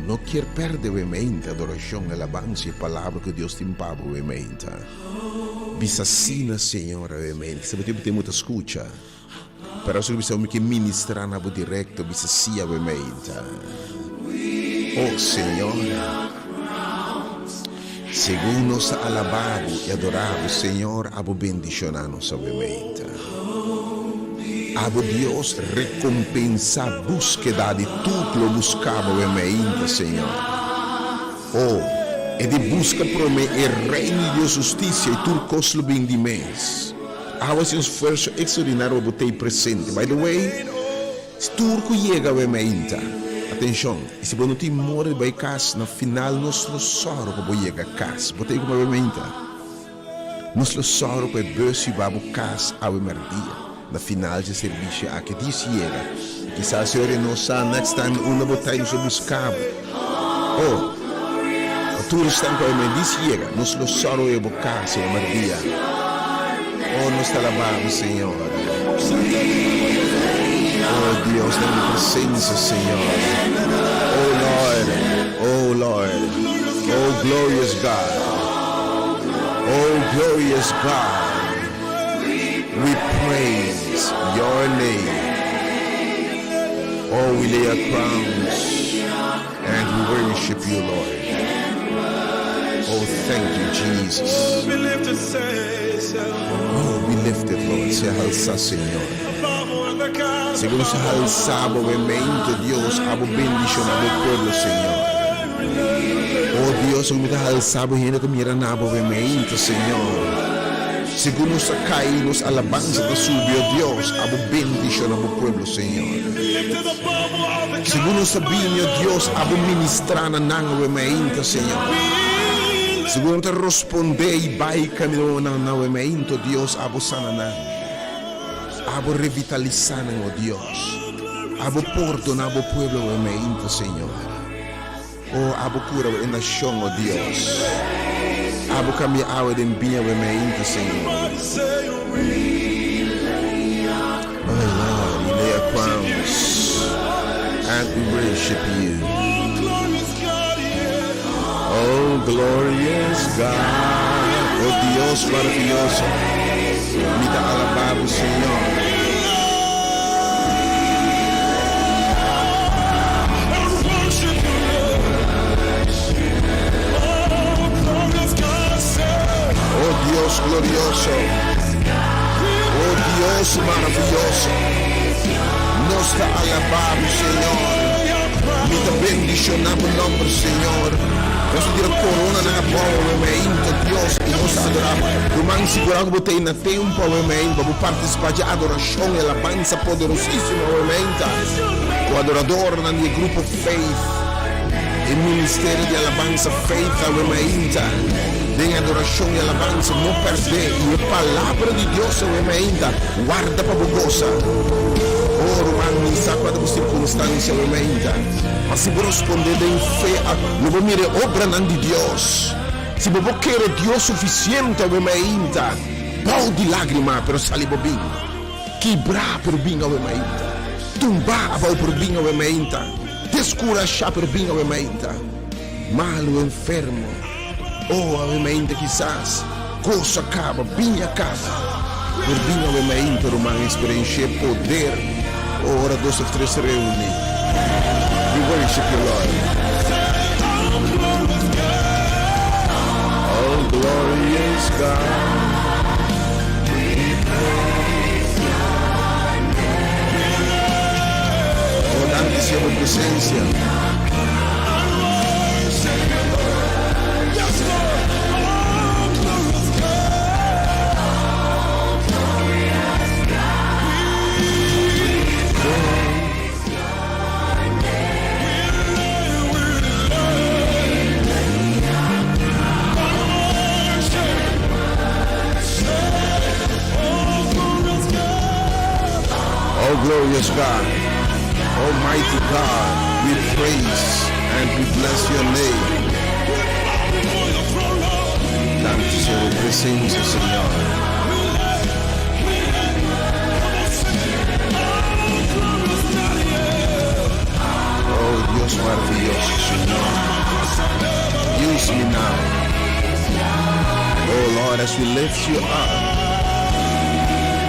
no kier perde awe meinta adorashon, alabansa i e palabra ku Dios tin pa bo awe meinta. Bisa sí na Señor awe meinta. Kisa bo tin bo ta skucha, pero ora ku bisa bo mi ke ministra na bo direkto, bisa sí awe meinta. Oh Señor, segun nos ta alabá bo i adorá bo, Señor, abo bendishoná nos awe meinta. Abo Dios rekompensá búskeda di tur ku lo buska bo awe meinta, Señor. Oh, e di buska promé e Reino di Dios hustisia i tur kos lo bin di mes. Awe hasi un sfuerso ekstraordinario pa bo t'ei presente. By the way, si tur ku yega awe meinta, atenshon, i si bo no tin mora di bai kas, na final nos lo sòru pa bo yega kas. Bo t'ei ku awe meinta? Nos lo sòru pa e bus hiba bo kas awe mèrdia na final dje servisio aki. Dios yega. I kisas e ora e no sa next time unda bo ta i nos lo buska bo. Oh, pa tur esnan ku awe mèrdia Dios yega, nos lo sòru e bo kas awe mèrdia. Oh, nos ta alabá bo, Señor. Oh, Dios, den bo presensia, Señor. Oh, Lord. Oh, Lord. Oh, glorious God. Oh, glorious God. We praise your name. Oh, we lay our crowns and we worship you, Lord. Oh, thank you, Jesus. Oh, be lifted, Lord. Sea halsá, Señor. Segun nos a halsá bo mente, Dios, abo bendishoná bo pueblo, Señor. Oh, Dios, segun mi ta halsá bo hende ta mira na bo mente, Señor. Segun nos a kai, nos alabansa ta subi, oh Dios, abo bendishoná bo pueblo, Señor. Segun nos ta bini, oh Dios, abo ministrá na nan awe mainta, Señor. Segun nan ta rospondé i bai kamino nan awe mainta, oh Dios, abo sana nan. Abo revitalisá nan, oh Dios. Abo pordoná bo pueblo awe mainta, Señor. Oh, abo kura e nashon, oh Dios. Abo kambia awe den biña awe mainta, Señor. Oh Lord, we lay our crowns and we worship you. Oh glorious God, oh Dios maravilloso, mi ta alabá bo, Señor. Oh Dios glorioso, oh Dios maravilloso, nos ta alabá bo, Señor. Mi ta bendishoná bo nòmber, Señor. Nos ta tira koronanan abou awe meinta, Dios, i nos ta adorá bo. Ruman, sigurá ku bo ta ei na tempu awe meinta pa bo partisipá dje adorashon i alabansa poderosísimo awe meinta ku adoradornan di e grupo Faith, e ministerio di alabansa Faith awe meinta den adorashon i alabansa. No pèrdè i e Palabra di Dios awe meinta warda pa bo gosa. Oh, ruman, mi sa kua ta bo sirkunstansia awe meinta, ma si bo rospondé den fe, lo bo mira e obranan di Dios. Si bo por kere Dios sufisiente awe mainta, bou di lágrima pero sali bo bin. Kibrá pero bin awe mainta. Tumbá abou pero bin awe mainta. Deskurashá pero bin awe mainta. Malu, enfermo, oh awe mainta kisas goso a kaba, biña a kaba, pero bin awe mainta ruman eksperensh'é poder, oh ora dos òf tres reuní. We worship you Lord. Oh glorious God. Oh danki Señor bo presencia. Oh glorious God, Almighty God, we praise and we bless your name. Danki Señor bo presencia, Señor. Oh Dios maravilloso. maravioso, Señor. Use me now. Oh Lord, as we lift you up.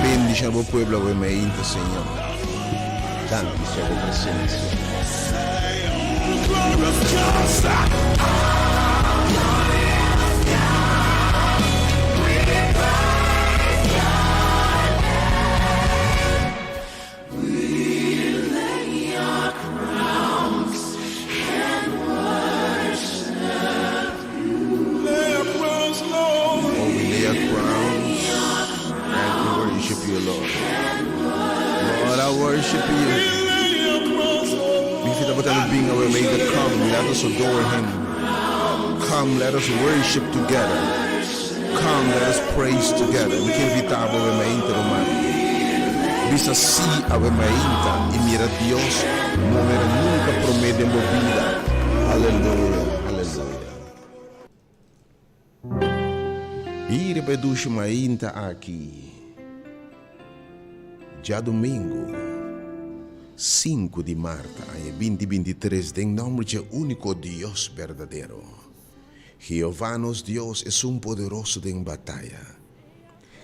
Bendiciona bo pueblo awe mainta, Señor. Danki, Señor, bo presencia. Oh, we lay our crowns and we worship you, Lord. Lord, I worship you. Mi fita botando bin awe may the come, let us adore him. Come, let us worship together. Come, let us praise together. Mi ke invitá bo awe mainta, ruman. Bisa sí awe mainta i mira Dios manera nunka promé den bo bida. Aleluya, aleluya. I riba e dushi mainta aki, djadumingu, sinku di mart aña binti 23, den nòmber dje úniko Dios berdadero, Jehová nos Dios, Esun poderoso den bataya,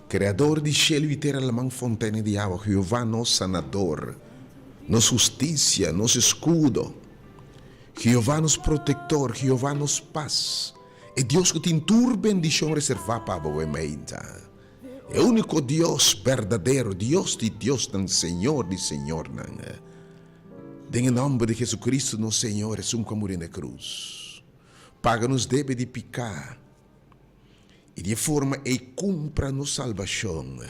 Kreador di shelu i tera, laman, fontena di awa, Jehová nos Sanador, nos hustisia, nos eskudo, Jehová nos Protektor, Jehová nos pas, e Dios ku tin tur bendishon reservá pa bo mainta. E úniko Dios berdadero, Dios di diosnan, Señor di señornan. Den e nòmber di Jesucristo nos Señor, esun ku a muri na e krus, paga nos debe di piká, i di e forma ei kumpra nos salbashon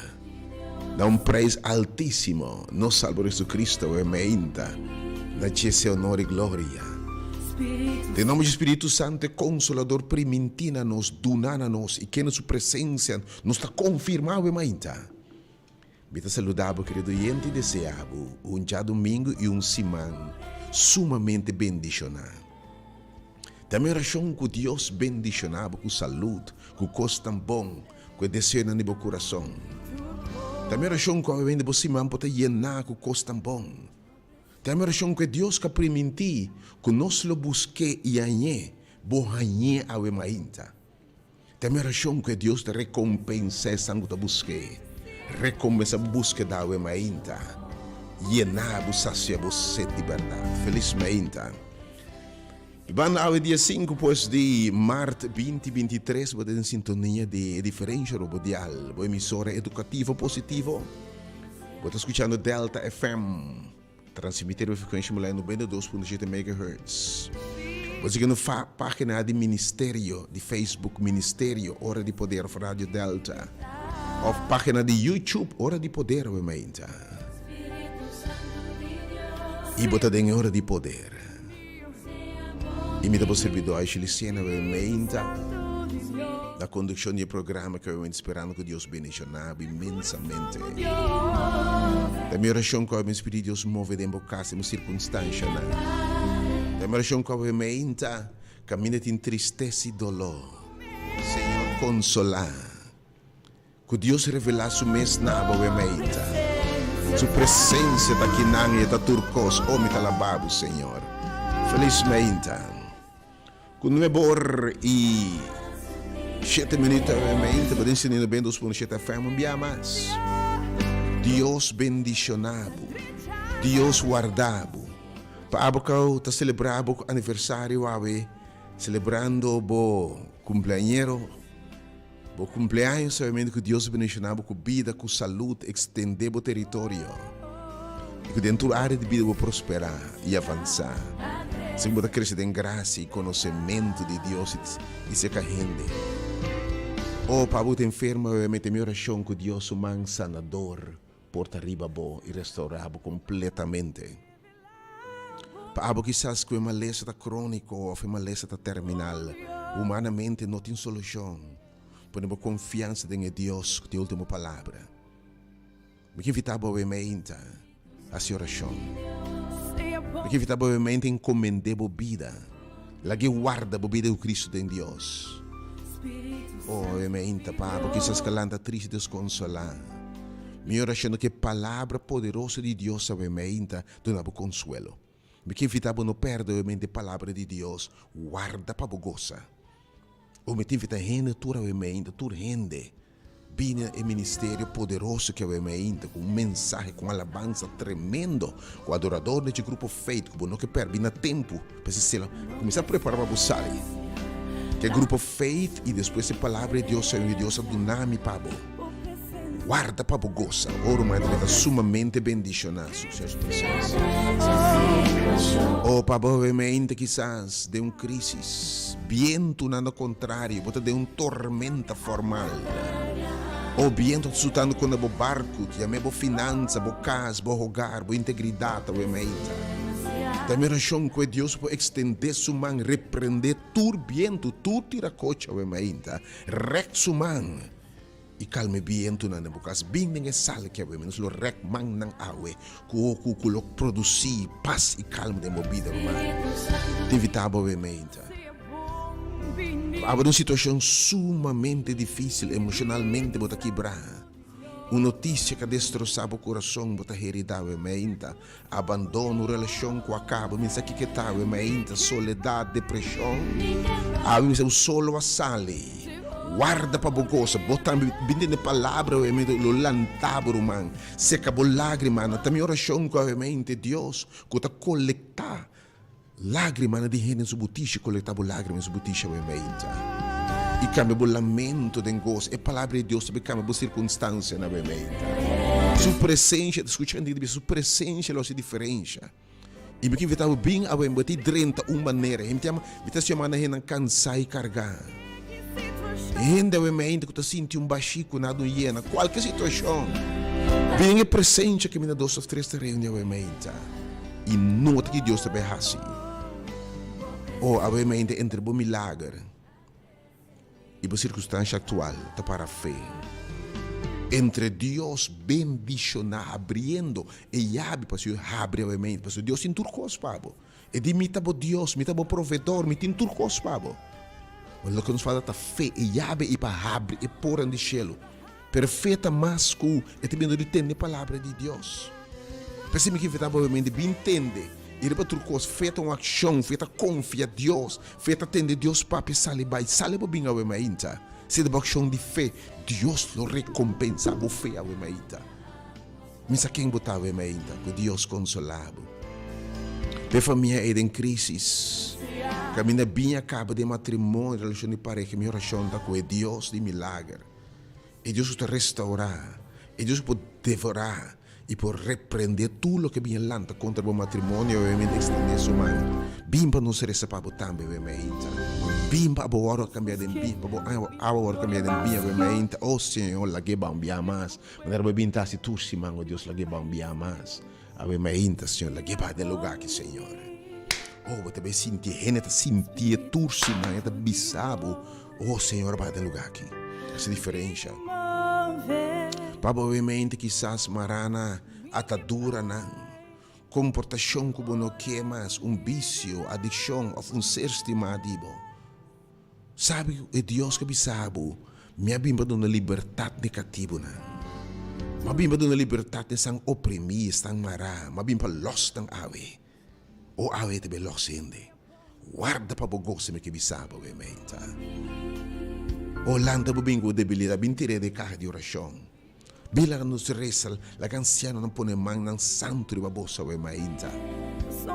na un preis altísimo. Nos Salbador Jesucristo e meinta na dje sea honor i gloria. Den nomber dje Spiritu Santu e Konsolador primintí na nos, duná na nos, i kende su presensia nos ta konfirmá awe mainta. Mi ta saluda bo kerido oyente i desea bo un djadumingu i un siman sumamente bendishoná. Ta mi orashon ku Dios bendishoná bo ku salud, ku kosnan bon, ku e deseonan di bo kurason. Ta mi orashon ku awe bo siman por ta yená ku kosnan bon. Ta mi orashon ku e Dios ku a primintí ku nos lo busk'é i hañ'é, bo hañ'é awe mainta. Ta mi orashon ku e Dios ta rekompensá esnan ku ta busk'é. Rekompensá bo buskeda awe mainta. Yená bo, sasia bo set di bèrdat. Felis mainta. Di banda awe dia sinku pues di mart binti 23 bo ta den sintonia di e diferensha robodial, bo emisora edukativo positivo. Bo ta skuchando Delta FM. Transmiti riba frekuensha mulai 92.7 megahertz. Bo sigui no fa pagina di Ministerio di Facebook Ministerio Ora di Poder of Radio Delta of pagina di YouTube Ora di Poder we mainta. I bo ta den e Ora di Poder. I mi ta bo servidor Aisha Lucena we mainta na kondukshon di e programa ku we sperando ku Dios bendishona bo inmensamente. Ta mi orashon ku awe mi Spiritu di Dios move den bo kas, den bo sirkunstanshanan. Ta mi orashon ku awe mainta kaminda tin tristesa i doló, Señor konsolá. Ku Dios revelá Su mes na bo awe mainta. Su presensia ta kinan i e ta tur kos. O mi ta alabá bo, Señor. Felis mainta. Ku nuebe or i shete minuut awe mainta bo den sinti 92.7 FM un bia mas. Dios bendishoná bo. Dios warda bo. Pa abo kau ta selebrá bo aniversario awe, selebrando bo kumpleañero. Bo cumpleaños sabiamente cu Dios a bendiciona bo cu bida, cu salud, extende bo teritorio y cu den tur area di bida bo prospera y avansa. Asina bo ta crece den gracia y conocemento di Dios y cerca hende. Oh, pa bo cu ta enfermo awe, mete mi oracion cu Dios su man sanador por ta riba bo y restaura bo completamente. Pa abo kisas ku e malesa ta króniko òf e malesa ta terminal, humanamente no tin solushon. Pone bo konfiansa den e Dios ku tin e último palabra. Mi ke invitá bo awe meinta hasi orashon. Mi ke invitá bo awe meinta enkomend'é bo bida. Lag'é warda bo bida ku Kristu den Dios. Oh, awe meinta pa abo kisas ka lanta triste deskonsolá. Mi orashon ta ku e palabra poderoso di Dios awe meinta duna bo konsuelo. Mi ke invitá bo no pèrdè obviamente e palabra di Dios, warda pa bo gosa. O mi ta invitá hende tur awe meinta, tur hende bini na e ministerio poderoso ki awe meinta ku un mensahe, ku un alabansa tremendo, ku adorador di dje grupo Faith ku bo no ke pèrdè, bini na tempu pa esei sela kuminsá prepará pa bo sali ku e grupo Faith i despues e palabra di Dios Señor Dios a duna mi pa bo. Warda pa bo gosa. O ruman ta ta sumamente bendishoná su Señor su presencia. O pa bo mente kisas den un crisis, bientunan ta contrario, bo ta den un tormenta formal. O bientu ta sutando kontra bo barku, yam'é bo finansa, bo kas, bo hogar, bo integridat awe meita. Ta mi orashon ku e Dios por ekstendé su man, reprendé tur bientu, tur tirakochi awe meita, rèk su man. I kalma e bientunan den bo kas. Bin den e sal ki awe, mi nos lo rèk mannan awe ku ku ku lo produsí pas i kalma den bo bida, ruman. Ta invitá bo awe meinta. Abo den un situashon sumamente difísil, emoshonalmente bo ta kibrá. Un notisia ku a destrosá bo kurason, bo ta heridá awe meinta. Abandono, un relashon ku a kaba, mi sa kiko ta awe meinta, soledat, depreshon. Awe mi sa bo solo a sali. Warda pa bo gosa. Bo tambe bin tende palabra awe meinta lo lanta bo ruman. Seka bo lagrimanan. Ta mi orashon ku awe meinta Dios ku ta kolektá lagrimanan di hende den su butishi kolektá bo lagrima den su butishi awe meinta. I kambia bo lamento den goso. E palabra di Dios ta bin kambia bo sirkunstansianan awe meinta. Su presensia, ta skucha hende di bisa su presensia lo hasi diferensha. I mi ke invitá bo bin awe, bo tin drenta un manera. Hende ta yama, mi ta yama na hendenan kansá i kargá. Hende awe mente ku ta sinti un bashí ku nada un yena, kualke situashon. Bin e presensia ku mi na dos òf tres ta reuní awe mente. I nota ki Dios ta bai hasi. O awe mente entre bo milager. I bo sirkunstansha aktual ta para fe. Entre Dios bendishoná habriendo e yabi pa su habri awemente, pasobra Dios tin tur kos pa bo. E di, Mi ta bo Dios, mi ta bo provedor, mi tin tur kos pa bo. Ma loke nos falta ta fe, e yabi ei pa habri e pornan di shelu. Pero fe ta mas ku e ta bini dor di tende palabra di Dios. P'esei mi ke invitá bo obviamente bin tende i riba tur kos fe ta un akshon, fe ta konfia Dios, fe ta tende Dios papia sali bai, sali bo bin awe mainta. Si ta bo akshon di fe, Dios lo rekompensá bo fe awe mainta. Mi sa ken bo ta awe mainta, ku Dios konsolá bo. P'e famia ei den krísis, kaminda bin a kaba den matrimonio, relashon di pareha, mi orashon ta ku e Dios di milager, E Dios ku ta restaurá, e Dios ku por devorá i por reprendé tur loke bin a lanta kontra bo matrimonio awe mi ta ekstendé su man. Bin pa nos resa pa bo tambe awe mainta. Bin pa bo wòrdu a kambia den bin, pa bo awa wòrdu kambia den bin awe mainta. O Señor, lag'é bambia mas. Manera bo bin ta hasi tur siman, o Dios, lag'é bambia mas. Awe mainta, Señor, lag'é bai den lugá aki, Señor. O, bo ta bai sintié, hende ta sintié tur siman, e ta bisa bo. Oh Señor bai den lugar aki. Hasi diferensha. Pa bo mente kisas mará na ataduranan, komportashon ku bo no ke mas, un bisio, adikshon òf un ser stimá di bo. Sabi ku e Dios ku a bisa bo, Mi a bin pa duna libertat na e katibunan. Mi a bin pa duna libertat na esnan oprimí, esnan mará. Mi a bin pa lòs nan awe. O awe ta be lòs hende. Warda pa bo gosa mi ke bisa bo, Meita. O lanta bo bin ku bo debilidat, bin tir'é den e kaha di orashon. Bin laga nos resa, laga ansianonan pone mannan santu riba boso awe, Meita,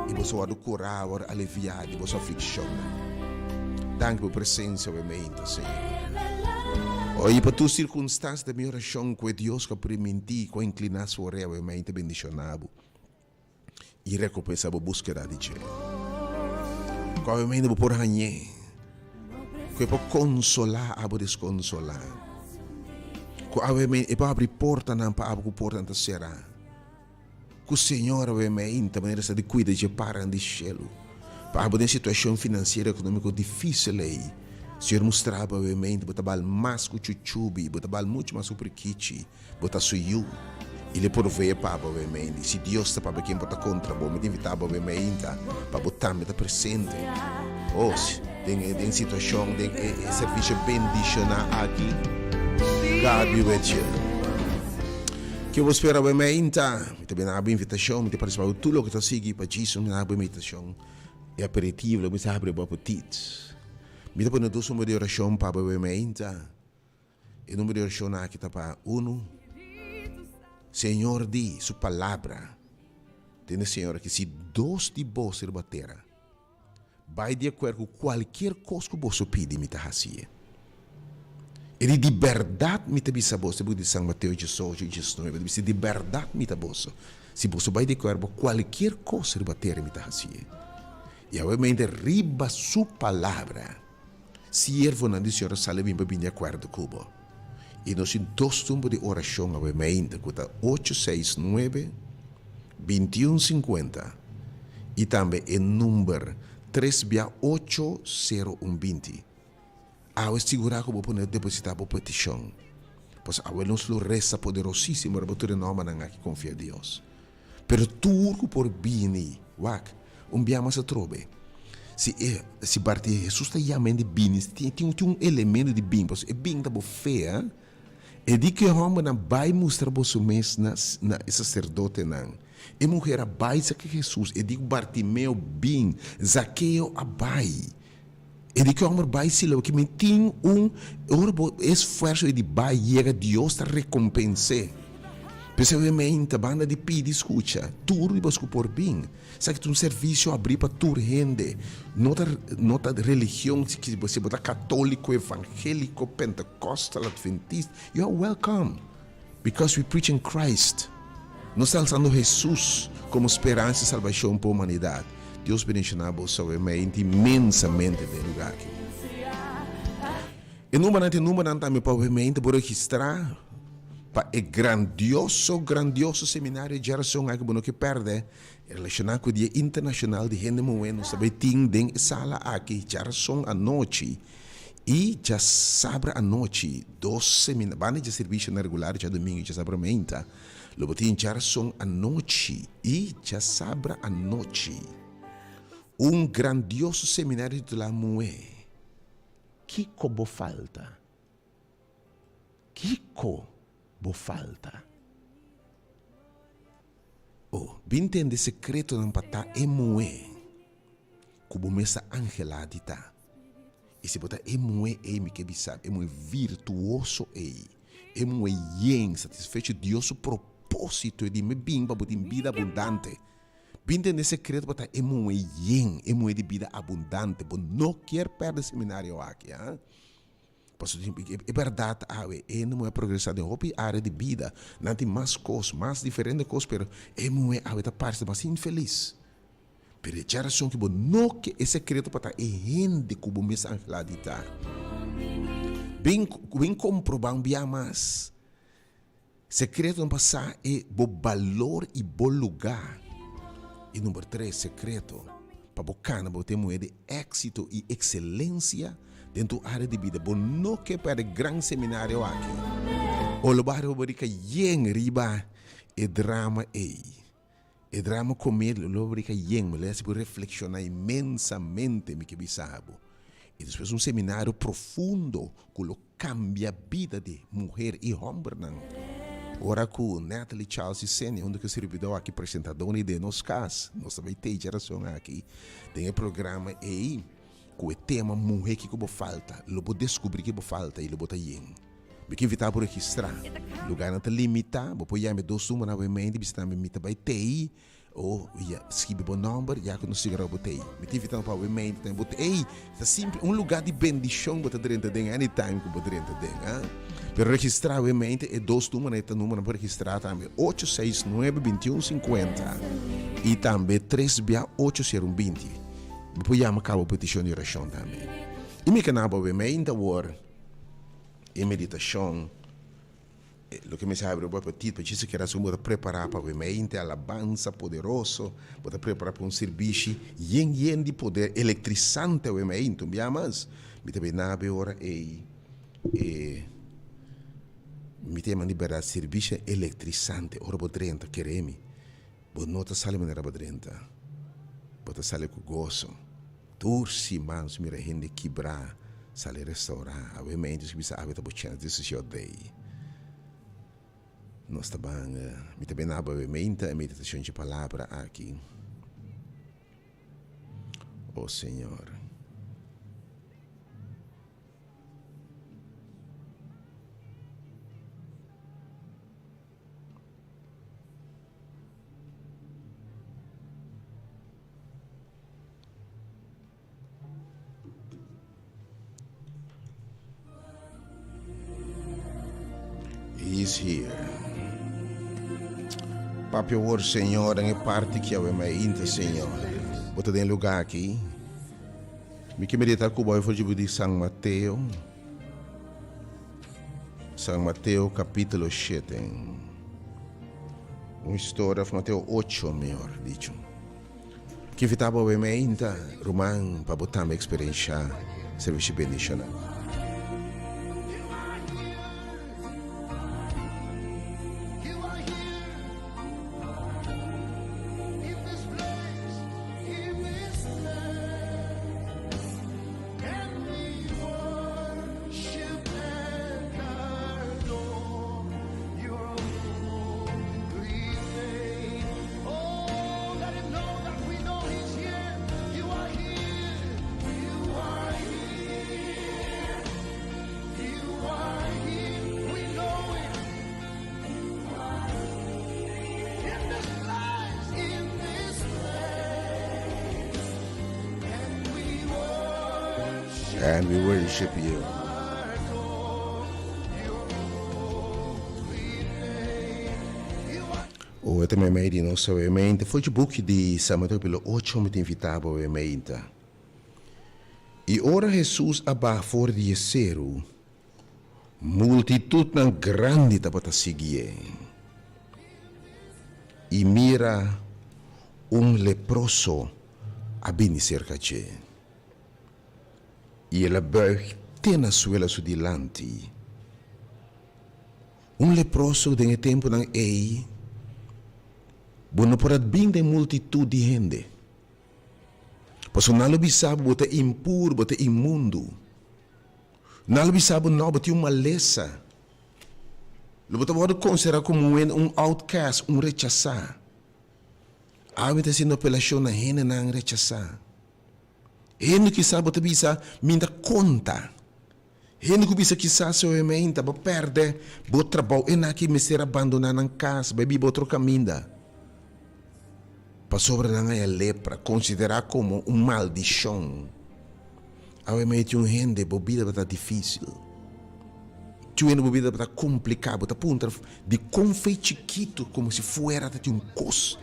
i boso wòrdu kurá, wòrdu aliviá di boso aflikshonnan. Danki pa bo presensia awe, Meita, Señor. O i pa tur sirkunstansia ta mi orashon ku e Dios ku a primintí, ku a inkliná su orea awe, Meita, bendishoná bo. I rekompensá bo búskeda di dje. Ku obviamente bo por hañ'é, ku e por konsolá abo deskonsolá, ku obviamente e por abri portanan pa abo ku portanan ta será, ku Señor obviamente manera sa di kuida dje paranan di shelu, pa abo den situashon finansiero ekonómiko difísil ei, Señor mustra bo obviamente bo ta bal mas ku chuchubi, bo ta bal muchu mas ku prikichi. Bo ta su yu, i lo e provee pa bo awe-meindi. Si Dios ta pa bo, ken por ta kontra bo? Mi ta invitá bo awe-meinta pa bo tambe ta presente. Oh, den e den situashon, den e e servisio bendishoná aki. God be with you. Ke bo spera bo meinta? Mi ta bina bo invitashon, mi ta partisipá ku tur loke ta sigui pa djis mi na bo invitashon. E aperitivo lo mi ta habri bo apetit. Mi ta pone dos number di orashon pa bo meinta. E number di orashon aki ta pa unu, Señor di su palabra tende Señor aki si dos di boso riba tera Bai di akuer ku kualkier kos ku boso pidi, mi ta hasié. E di, Di bèrdat mi ta bisa boso, e buki di San Mateo diesocho i diesnuebe ta bisa, Di bèrdat mi ta boso, si boso bai di akuer bo kualkier kos riba tera mi ta hasié. I awemente riba su palabra, siervonan di Señor a sali bin pa bin di akuerdo ku bo. I nos tin dos tumbo di orashon awemente ku ta ocho seis nuebe, bintiun sinkuenta i tambe e number tres bia ocho sero un binti. Awe sigurá ku bo por depositá bo petishon, pasobra awe nos lo resa poderosísimo riba tur e nòmbernan aki konfia Dios. Pero tur ku por bini, wak, un bia mas atrobe. Si e, si parti Hesus ta yama hende bini, tin tin un elemento di bin, pasobra e bin ta bo fe, a. E di ku e hòmbernan bai mustra boso mes na na e saserdotenan. E muher a bai serka Hesus, e di ku Bartimeo bin, Zakeo a bai. E di ku e hòmber bai Siloe, ki mi tin un ora bo esfuerso e di bai yega Dios ta rekompens'é. P'esei e meinta banda di pidi skucha tur di boso ku por bin. Esaki ta un servisio abrí pa tur hende. No ta no ta religion si si bo ta katóliko, evangéliko, pentekostal, adventista, you are welcome because we preaching Christ. Nos ta alsando Hesus komo speransa i salbashon pa humanidat. Dios bendishoná boso awe inmensamente den e lugá aki. E numbernan ta e numbernan tambe pa obviamente bo registrá pa e grandioso, grandioso seminario djerason aki bo no ke pèrdè relashoná ku Dia Internashonal di Hende Muhé. Nos ta bai tin den e sala aki djerason anochi i djasabra anochi dos semina, banda dje servisionan regular djadumingu i djasabra meinta, lo bo tin djerason anochi i djasabra anochi un grandioso seminario titulá Muhé. Kiko bo falta? Kiko bo falta? Oh, bin tende sekretonan pa ta e muhé ku bo mes a anhelá di ta. I si bo ta e muhé ei, mi ke bisa bo, e muhé virtuoso ei, e muhé yen, satisfecho, Dios su propósito di mi bin pa bo tin bida abundante. Bin tende sekreto pa ta e muhé yen, e muhé di bida abundante. Bo no kier pèrdè seminario aki, ha? Pasobra e bèrdat awe, e hende muhé a progresá den hopi área di bida. Nan tin mas kos, mas diferente kos, pero e muhé awe ta parse mas infelis. Pero e djerason ku bo no ke e sekreto pa ta e hende ku bo mes anhelá di ta. Bin, bin komprobá un bia mas. Secretonan pa sa e bo balor y bo lugar. Y number tres, secreto pa bo cana bo ta e muher di exito y excelencia den tur area di bida. Bo no ke perde gran seminario aki. O lo bo hari bo barica yen riba e drama ey. E drama comedia lo bo barica yen. Mi lo haci bo reflexiona inmensamente mi ke bisa bo. Y despues un seminario profundo cu lo Cambia bida di muher y hombernan. Ora cu Natalie Charles y Senia hunto cu e sirbidor aki presentador di Den Nos Cas, nos ta bay techa razon aki den e programa ey cu e tema Muher Kico Bo Falta, lo bo descubri ki bo falta y lo bo ta yen. Mi ke invita bo registra. Lugarnan ta limita, bo por yama e dos numbernan awe mente y bisa tambe mi ta bay tey. Oh, ya, skibi bo nomber, ya ku nos sigurá bo t'ei. Mi ta invitá bo pa awe mente tambe bo t'ei. Ta simpel, un lugá di bendishon bo ta drenta den anytime ku bo drenta den, ah. Pero registrá awe mente e dos numbernan e ta numbernan pa registrá tambe, ocho seis nuebe bintiun sinkuenta i tambe tres bia ocho sero un binti. Bo por yama kaba bo petishon di orashon tambe. I mi ke na bo awe mente awor e meditashon. Loke mi sa habri bo apetit pa djis keda asun bo ta prepara pa wemeinte alabansa poderoso, bo ta prepara pa un sirbishi yen yen di poder elektrisante wemeinte. Un bia mas mi ta bay nabe ora ey e mi ta yama di berdad sirbishi elektrisante ora bo drenta kere mi bo no ta sali manera bo drenta bo ta sali ku goso. Tur siman nos mira hende kibrá sali restaurá. Awe mente nos bisa awe ta bo chèns, this is your day. Nos ta ban, mi ta bena abo e meinta e meditacion dje palabra aki. O Señor. He is here. Papia awor, Señor, den e parti ki awe mainta, Señor. Bo ta den e lugar aki. Mi ke medita ku bo for di San Mateo. San Mateo capítulo 7. Un historia of Mateo 8, mehor dicho. Ki invitá bo awe meinta, ruman, pa bo tambe eksperenshá servisio bendishonal. And we worship you. Oe ta meimei di nos awe meinta. For dje buki di San Mateo capítulo ocho mi ta invitá bo awe meinta. I ora Hesus a baha for di e seru, multitutnan grandi tabata siguié. I mira, un leproso a bini serka dje, i el a buig te na suela su dilanti. Un leproso den e tempunan ei, bo no por a bin den multitut di hende, pasobra nan lo bisa bo bo ta impuru, bo ta inmundu. Nan lo bisa bo, no, bo tin un malesa. Lo bo ta wòrdu konsiderá komo un hende, un outcast, un rechasá. Awe ta hasiendo apelashon na hendenan rechasá. Hende kisas bo ta bisa, Mi ta konta. Hende ku bisa kisas si oemein ta bo pèrdè bo trabou e nan aki mester a bandoná nan kas bai biba otro kaminda pasobra nan haña lepra konsiderá komo un maldishon. Awe mei tin un hende bo bida ta difísil, tin un hende bo bida ta kompliká, bo ta puntra dikon fe chikitu komo si fuera ta tin un kos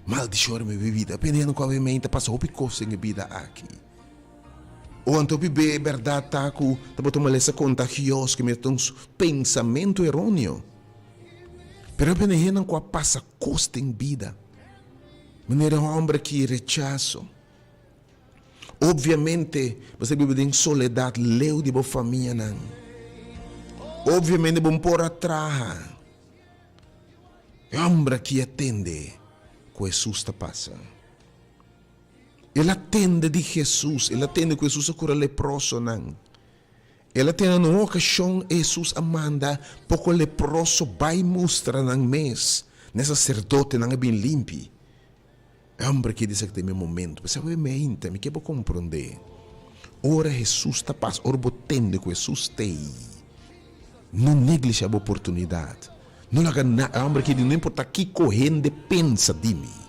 maldishon riba mi bida. Pende hende ku awe mei ta pasa hopi kos den e bida aki. O anto pi be berdad ta cu tabata un malesa contagioso cu mester un pensamento eroneo. Pero e bene hendenan cu a pasa cos den bida, manera e homber aki rechaso. Obviamente bo ta biba den soledad leu di bo famianan. Obviamente bo no por a traha. E homber aki a tende cu Jesus ta pasa. El a tende di Hesus, el a tende ku Hesus a kura leprosonan. El a tende na un okashon Hesus a manda poko leproso bai mustra nan mes na e saserdotenan a bin limpi. E hòmber aki di esaki ta e mi momento, p'esei awe meinta mi ke bo komprondé. Ora Hesus ta pasa, ora bo tende ku Hesus ta ei, no neglisha bo oportunidat. No laga na e homber ki di no importa kiko hende pensa di mi.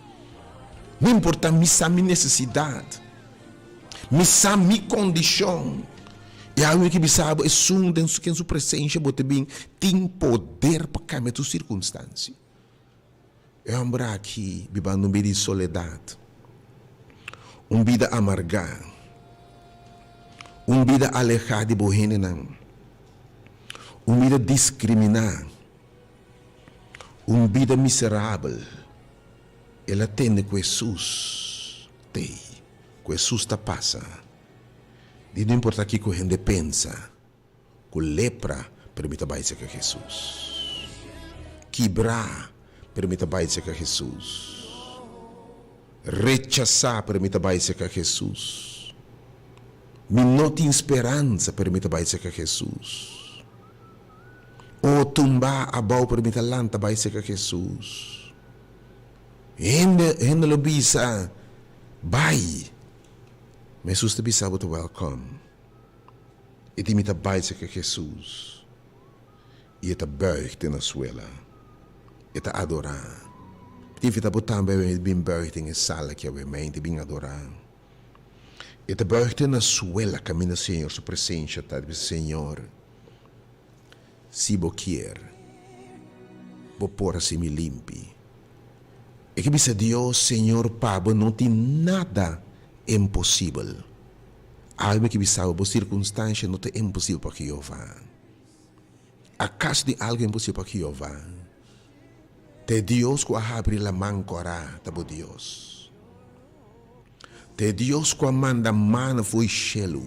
No importa mi sa mi necesidad. Mi sa mi condicion. E awe ki bisa bo esun den ken su presencia bo ta bin tin poder pa cambia tu circunstancia. E homber aki bibando un bida di soledad. Un bida amarga. Un bida aleha di bo hendenan. Un bida diskriminá, un bida miserabel, el a tende ku Hesus t'ei, ku Hesus ta pasa. Di no importá kiko hende pensa, ku lepra, pero mi ta bai serka Hesus. Kibrá, pero mi ta bai serka Hesus. Rechasá, pero mi ta bai serka Hesus. Mi no tin speransa, pero mi ta bai serka Hesus. O tumba abou pero mi ta lanta bai serka Hesus. Hende hende lo bisa bai ma Hesus ta bisa bo ta welcome. E di mi ta bai serka Hesus i e ta buig te na suela. E ta adorá. Mi ta invita bo tambe bin buig den e sala aki awe mente bin adorá. E ta buig te na suela kaminda Señor su presencia ta. E ta bisa, Señor, si bo kier, bo por hasi mi limpi. E ke bisa Dios, Señor, pa bo no tin nada imposibel. Awe mi ke bisa bo, bo sirkunstansha no ta imposibel pa Jehová. Akaso tin algu imposibel pa Jehová? Ta e Dios ku a habri laman kòrá ta bo Dios. Ta e Dios ku a manda mana fo'i shelu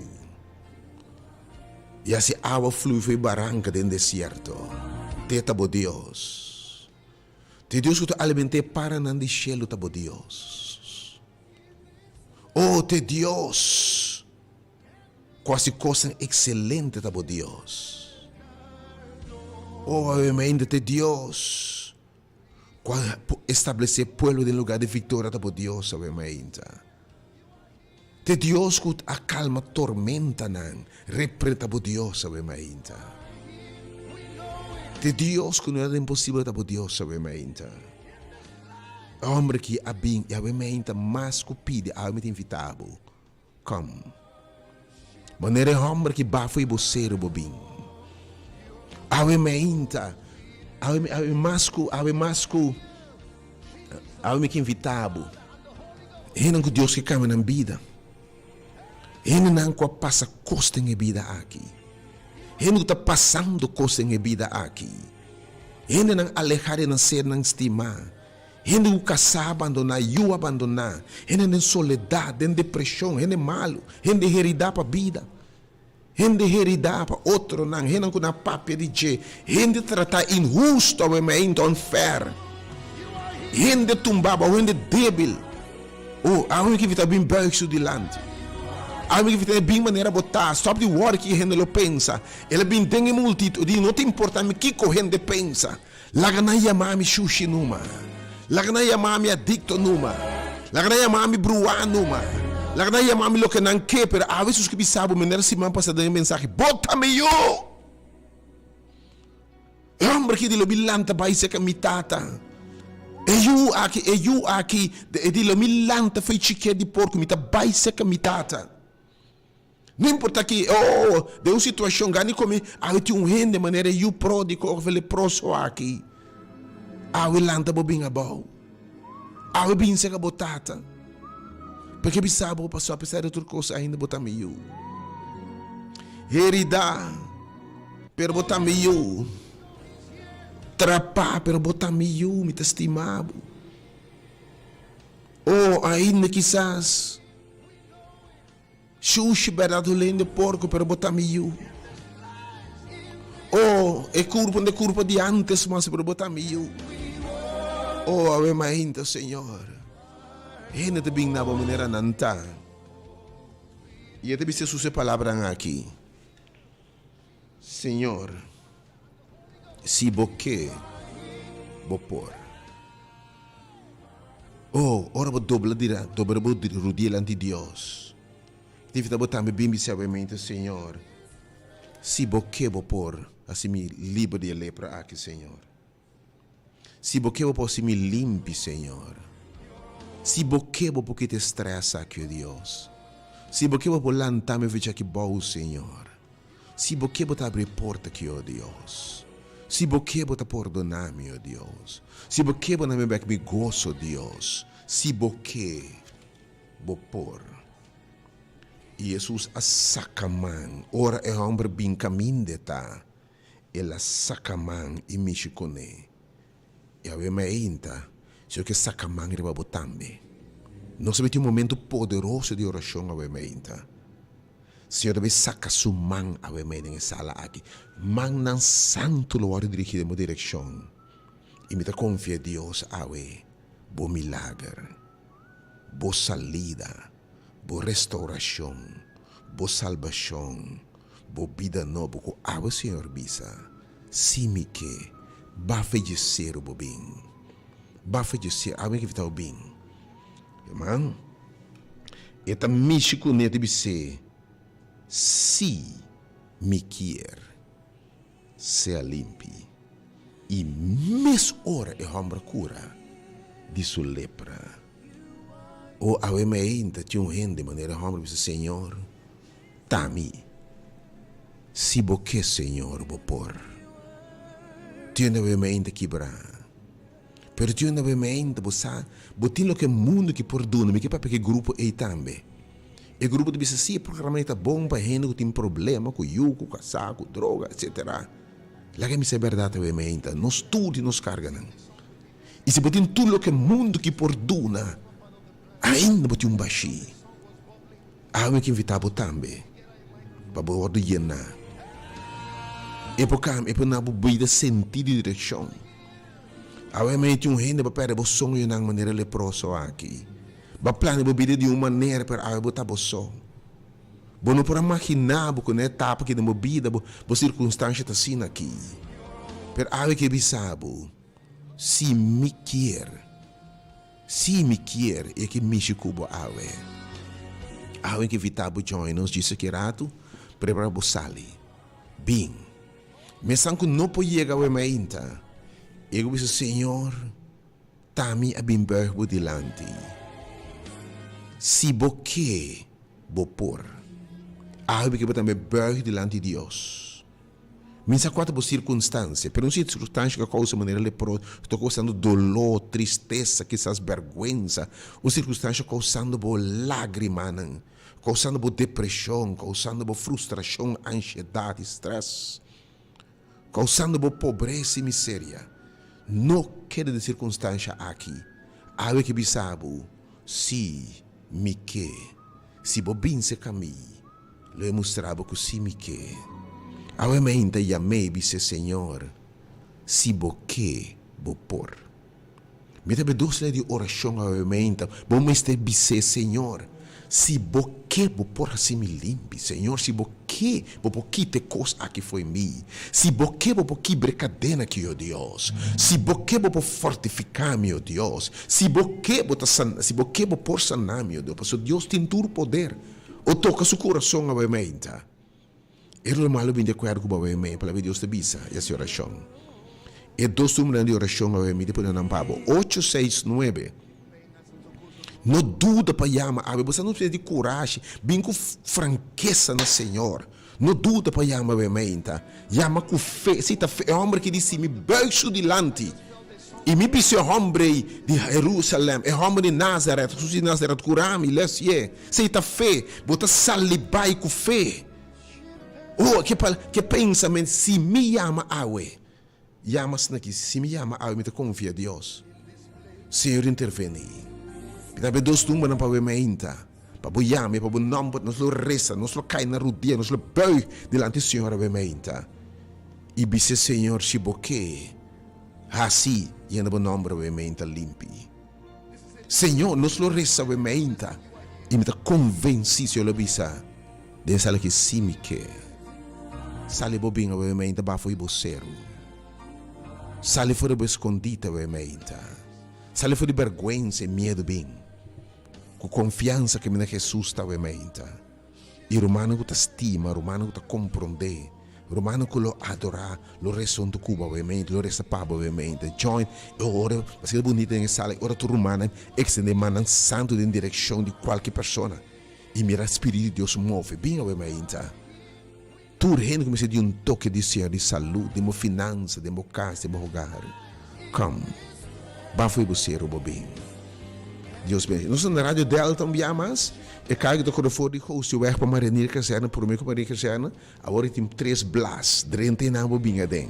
i hasi awa flui fo'i baranka den desierto. T'e ta bo Dios. Ta e Dios ku ta alimentá e paranan di shelu ta bo Dios. O, ta e Dios ku hasi kosnan ekselente ta bo Dios. O, awe ta e Dios. Ku a establesé pueblo den lugá di viktoria ta bo Dios, awe mainta. T'e Dios ku a kalma tormentanan, repre ta bo Dios, awe mainta. T'e Dios ku no era imposibel ta bo Dios, awe mainta. E hòmber aki a bin i awe mainta mas ku pidi, awe mi ta invitá bo. Kom. Manera e hòmber ki bafo i bo seru bo bin. Awe meinta, awe awe mas ku, awe mas ku, awe mi ke invitá bo. Hendenan ku Dios ke kambia nan bida. Hendenan ku a pasa kos den e bida aki. Hende ku ta pasando kos den e bida aki. Hendenan alehá di nan sernan stimá. Hende ku kasá abandoná, yu abandoná, hende den soledat, den depreshon, hende malu, hende heridá pa bida, hende heridá pa otronan, hendenan ku nan papia di dje, hende tratá inhusto awemente, unfair, hende tumbá abou, hende débil. Oh, awe mi ke invitá bin buig su dilanti. Awe mi ke invitá bin manera bo ta. Stòp di wòri kiko hende lo pensa. El a bin den e multitud di no ta importá mi kiko hende pensa. Laga nan yama mi shushi numa. Laga nan yama mi adikto numa. Laga nan yama mi bruá numa. Laga nan yama mi loke nan ke, pero awe sus ke bisa bo manera siman pasa den e mensahe, Bo ta mi yu! E homber aki di lo mi lanta bai serka mi tata. E yu aki, e yu aki, e di lo mi lanta fo'i chikiet di porko, mi ta bai serka mi tata. No importa ki, oh, den un situacion gani komi, awe tin un hende manera e yu prodigo of e leproso aki. Awe lanta bo bin abou. Awe bin sega bo tata. Porque bisa bo paso apesar di tur cos ainda bo ta mi yu. Herida, pero bo ta mi yu. Trapa, pero bo ta mi yu, mi ta stima bo. Oh, ainda kisas. Shushi berdad holende porco pero bo ta mi yu. Oh, e curpa no e curpa di antes mas pero bo ta mi yu. Oh, awe mainta Señor. Hende ta bin na bo manera nan ta. I e ta bisa Jesus e palabranan aki. Señor, si bo ke, bo por. Oh, ora bo dobla dira, dobla bo rudia dilanti Dios, ta bo tambe bin bisa bo mente, Señor, si bo ke, bo por hasi mi liber di e lepra aki, Señor. Si bo ke bo por hasi mi limpi, Señor. Si bo ke bo por kita e stress aki, o Dios. Si bo ke bo por lanta mi fecha aki bou, Señor. Si bo ke bo ta abri e porta aki, o Dios. Si bo ke bo ta pordona mi, o Dios. Si bo ke bo na mi bek mi goso, Dios. Si bo ke, bo por. I Hesus a saka man ora e hòmber bin kaminda e ta. El a saka man i mishi kuné. I awe mainta, Señor ke saka man riba bo tambe. Nos a miti un momento poderoso di orashon awe mainta. Señor ta bay saka su man awe mei den e sala aki. Mannan santu lo wòrdu dirigí den bo direkshon. I mi ta konfia Dios awe bo milager, bo salida, bo restaurashon, bo salbashon, bo bida nobo ku awe Señor bisa. Si mi ke, ba feyesero bo bin. Ba feyesero, awe mi ke fita bo bin. Herman, e ta mishi kuné ta bis'é, Si mi kier, sea limpi. I mes ora e hòmber kura di su lepra. O awe meinta tin un hende manera e hòmber bisa, Señor, ta mi. Si bo ke, Señor, bo por. Tin un awe meinta kibrá. Pero tin un awe meinta bo sa, bo tin loke mundu ki por duna. Mi ke papia ku e grupo ei tambe. E grupo ta bisa, si, e programa ei ta bon pa hende ku tin problema ku yu, ku kasá, ku droga, etsetera. Laga mi sa e bèrdat awe meinta, nos tur tin nos karganan. I si bo tin tur loke mundu ki por duna, ainda bo tin un bashí. Awe mi ke invitá bo tambe pa bo wòrdu yená. E por kambia, e por na bo bida sentido i direkshon. Awe mi tin un hende bo pèrdè bo soñonan manera leproso aki. Bo a plania bo bida di un manera pero awe bo ta bo so. Bo no por a maginá bo ku na e etapa aki den bo bida bo bo sirkunstansha ta asina aki. Pero awe ke bisa bo, Si mi kier, si mi kier e ke mishi ku bo awe. Awe ke invitá bo join nos djis aki ratu, prepara bo sali. Bin. Mesan ku no por yega awe mainta, e ku bisa, Señor, Ta mi a bin buig bo dilanti. Si bo ke, bo por. Awe ke bo tambe buig dilanti Dios. Mi sa kua ta bo sirkunstansia, pero un sirkunstansia ku a kousa manera lepro, ku ta kousando doló, tristesa, kisas bèrgwensa, un sirkunstansia kousando bo lágrimanan, kousando bo depreshon, kousando bo frustrashon, ansiedat i strès. Kousando bo pobresa i miseria. No keda den sirkunstansha aki. Awe ke bisa bo, Si, mi ke. Si bo binse ka mi, lo e mustra bo ku si mi ke. Awe mainta yam'é i bis'é, Señor, si bo ke, bo por. Mi ta bedoel lei di orashon awe mainta, bo mester bis'é, Señor, si Bo ke, Bo por hasi mi limpi. Señor, si Bo ke, Bo por kita e kos aki fo'i mi. Si Bo ke, Bo por kibra e kadena aki, o Dios. Si Bo ke, Bo por fortifiká mi, o Dios. Si Bo ke, Bo ta sana, si Bo ke, Bo por sana mi, o Dios, pasobra Dios tin tur poder. O toka su kurason awe mainta. E ruman lo bin di akuerdo ku bo awe mei, palabra di Dios ta bisa i hasi orashon. E dos numbernan di orashon awe mi ta pone nan pa bo, ocho seis nuebe. No duda pa yama awe, bo sa no precisa di kurashi, bin ku frankesa na Señor. No duda pa yama awe meinta, yama ku fe, si ta fe, e homber ki di si mi buig su dilanti i mi bisa e homber ei di Herusalem, e homber di Nazaret, Jesus di Nazaret kura mi, les ye. Esei ta fe. Bo ta sali bai ku fe. Oh, ke pal, ke pensament, si mi yama awe, yama asina aki, si mi yama awe, mi ta konfia Dios. Señor intervení. Mi ta habi dos numbernan pa awe mainta, pa bo yama i pa bo nòmber, nos lo resa, nos lo kai na rudia, nos lo buig dilanti Señor awe mainta i bisa Señor, si bo ke, hasi yenda bo nòmber awe mainta limpi. Señor, nos lo resa awe meinta i mi ta konvensí Señor lo bisa den sala ki si mi ke. Sali bo bin awe meinta bafo di bo seru. Sali for di bo eskondite awe meinta. Sali for di bèrgwensa i miedu bin ku konfiansa kaminda Jesus ta awe meinta. I rumannan ku ta stima, rumannan ku ta komprondé, rumannan ku lo adorá, lo resa huntu ku bo awemente, lo resa pa bo awemente. Join e ora, pasobra ta bunita den e sala, e ora tur rumannan ekstendé mannan santu den direkshon di kualke persona i mira Spiritu di Dios move. Bin awemente. Tur hende ku mester di un toke di Señor di salud den bo finansa, den bo kas, den bo hogar, kom, ban fo'i bo seru bo bin. Dios bendicion. Nos ta na Radio Delta un bia mas. E kaya ku ta kore for di Goosterweg pa Marinier Kazerne, prome ku Marinier Kazerne, awor e tin tres blas. Drenta einan bo bin aden.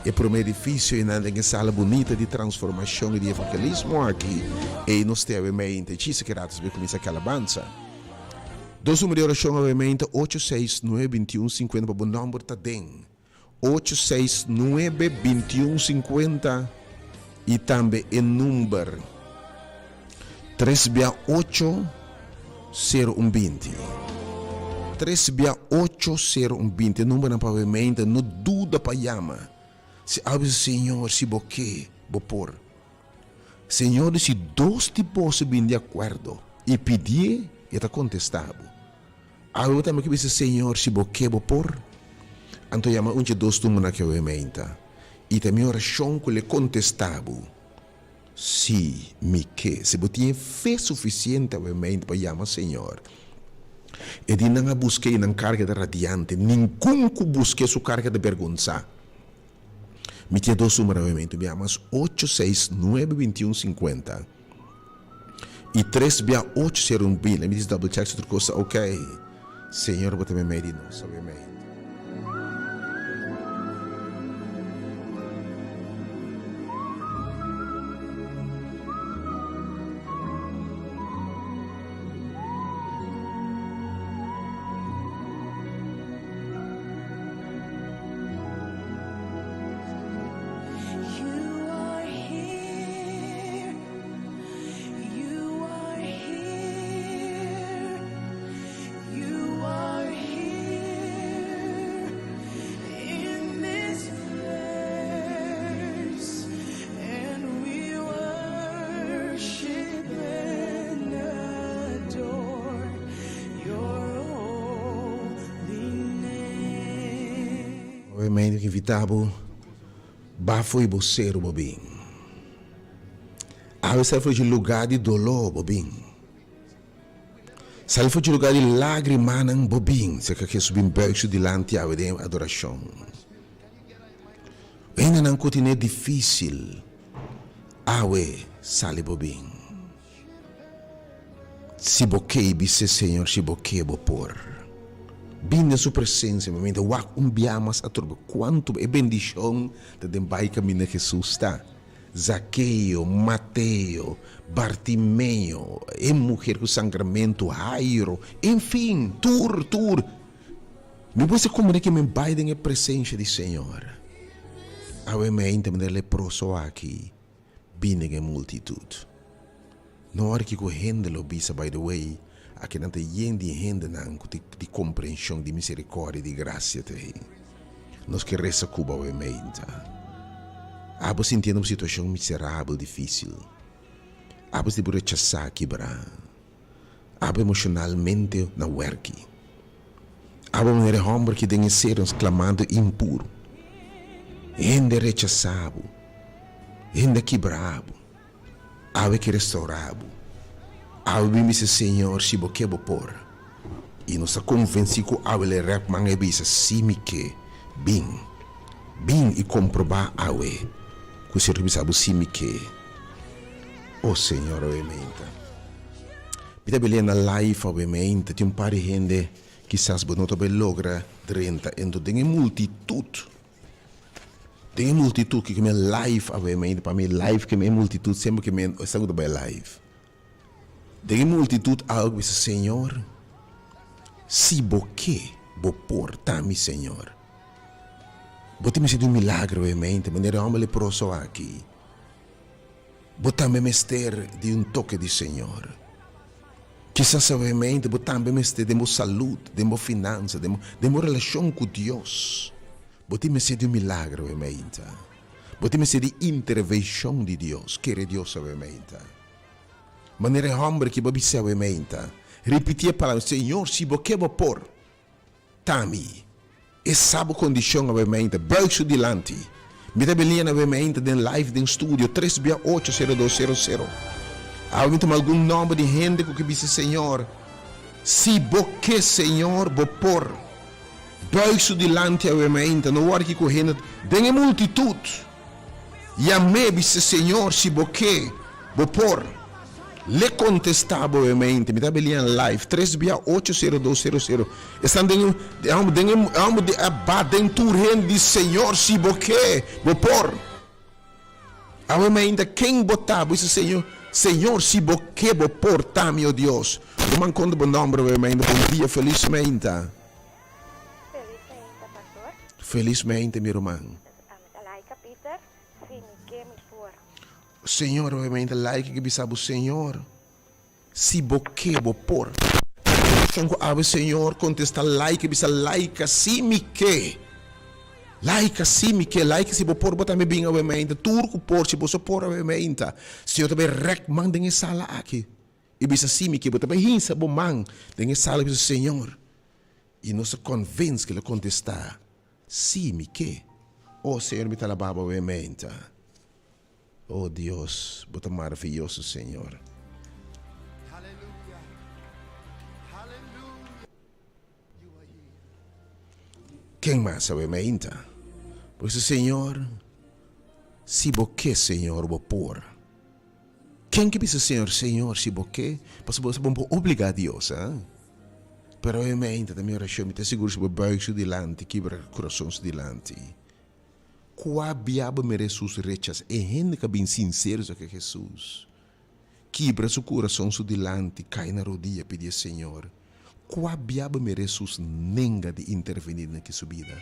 E prome edifisio einan den e sala bunita di transformashon i di evangelismo aki, ei nos te awe meinte. Djis aki rato nos kuminsa ki alabansa. Dos numero di orashon awe ta ocho seis nuebe bintiun sinkuenta pa bo nòmber ta den ocho seis nuebe bintiun sinkuenta i tambe e number tres bia ocho sero un binti tres bia ocho sero un binti e numbernan pa awe no duda pa yama. Si abo bisa Señor, si bo ke, bo por. Señor di si dos di boso bin di akuerdo i pidié, e ta kontestá bo. Abo bo tambe ke bisa Señor, si bo ke, bo por. Anto yama un dje dos tumbernan aki awe meinta, i ta mi orashon ku l'e kontestá bo. Sí, mi ke. Si bo tin e fe sufisiente awe meinta pa yama Señor. E di nan a busk'é i nan karga ta radiante. Ningun ku busk'é su karga ta bergonsá. Mi tin e dos numero awe meinta. Mi yama ocho seis nuebe bintiun sinkuenta i tres bia ocho sero un bin. Let me just double check si tur kos ta okay. Señor bo ta meimei di nos awe meinta. Obviamente mi invita bo ba fo'i bo seru bo bin. Awe sa fo'i lugar di doló bo bin. Sali for dje lugar di lagrimanan bo bin serka Hesus bin buig su dilanti awe den adorashon. Hendenan ku tine difisil awe sali bo bin. Si bo ke i bis'é Señor si bo ke bo por. Bin den su presensia bo mester wak un bia mas atrobe kuantu e bendishon ta den bai kaminda Hesus ta. Zakeo, Mateo, Bartimeo, e muher ku sangramentu, Jairo, enfin, tur, tur. Mi por sa komprende ke mi bai den e presensia di Señor. Awe meinta mi ta leproso aki bin den e multitut. No ora kiko hende lo bisa, by the way, akinan ta yen di hendenan ku di komprenshon, di miserikòrdia, di grasia ta ei. Nos ke resa ku bo awe meinta. Abo sintiendo un situashon miserabel, difísil. Abo si bo rechasá, kibrá. Abo emoshonalmente na wèrki. Abo manera e hòmber ki den e seru sklamando impuru. Hende a rechasá bo. Hende a kibrá bo. Awe ke restaurá bo. Awe bin bisa Señor si bo ke bo por. I nos ta konvensí ku awe le rèp man e bisa si mi ke. Bin. Bin i komprobá awe ku Señor ta bisa bo si mi ke. O Señor awe meinta. Mi ta beli'e na live awe meinta tin un par di hende kisas bo no ta bai logra drenta ento den e multitut. Den e multitud ke mi live awe mi pa mi live ke mi e multitud semper ke mi esta ku ta bai live den e multitud algu bisa señor si bo ke bo por ta mi señor bo ta mester di un milagro awe mente manera e homber leproso aki bo tambe mester di un toke di señor kisas awe mente bo tambe mester den bo salud den bo finansa den bo relashon ku Dios. Bo tin mester di un milagro awe meinta. Bo tin mester di intervenshon di Dios. Kere Dios awe meinta. Manera e hòmber ki bo a bisa awe meinta, ripití e palabra, Señor, si bo ke bo por, ta mi. E sa bo kondishon awe meinta. Buig su dilanti. Mi ta belian awe meinta den live den studio tres bia ocho sero dos sero sero. Awe mi tuma algun nòmber di hende ku ke bisa, Señor, si bo ke, Señor, bo por. Buig su dilanti awe mainta, no wòrdi ku hende den e multitut. Yam'é, bis'é, Señor, si bo ke, bo por. L'e kontestá bo awe mainta, mi ta belian live, tres bia ocho sero dos sero sero. Esnan den e hòmber den e hòmber di a bat den tur hende di, Señor, si bo ke, bo por. Awe mainta, ken bo ta? Bo bisa, Señor, Señor, si bo ke, bo por ta mi, o Dios. Ruman, konta bo nòmber awe mainta. Bon dia, felis mainta. Felis meinta pastor. Felis meinta mi ruman. Ami ta Laika Pieter si mi ke mi por. Señor awe meinta Laika ke bisa bo Señor si bo ke bo por. Son ku awe Señor kontesta Laika bisa Laika si mi ke. Laika si mi ke, laika si bo por bo tambe bin awe meinta. Tur ku por, si boso por awe meinta. Señor ta bai rèk man den e sala aki i bisa si mi ke. Bo ta bai hinsa bo man den e sala i bisa, Señor. I nos ta konvens ku el a kontestá, Si mi ke. O Señor, mi ta alabá bo awe meinta. O Dios, bo ta maraviyoso, Señor. Ken mas awe mainta? Bo bisa, Señor, si bo ke, Señor, bo por. Ken ke bisa Señor, Señor, si bo ke? Pasobra bo sa bo no por obligá Dios, ha? Pero awe mainta ta mi orashon, mi ta sigur si bo buig su dilanti, kibra kurason su dilanti. Kua bia bo mira Hesus rechasa e hende ku a bin sinsero serka Hesus, kibra su kurason su dilanti, kai na rodia pidi e Señor? Kua bia bo mira Hesus nenga di intervení den ki su bida?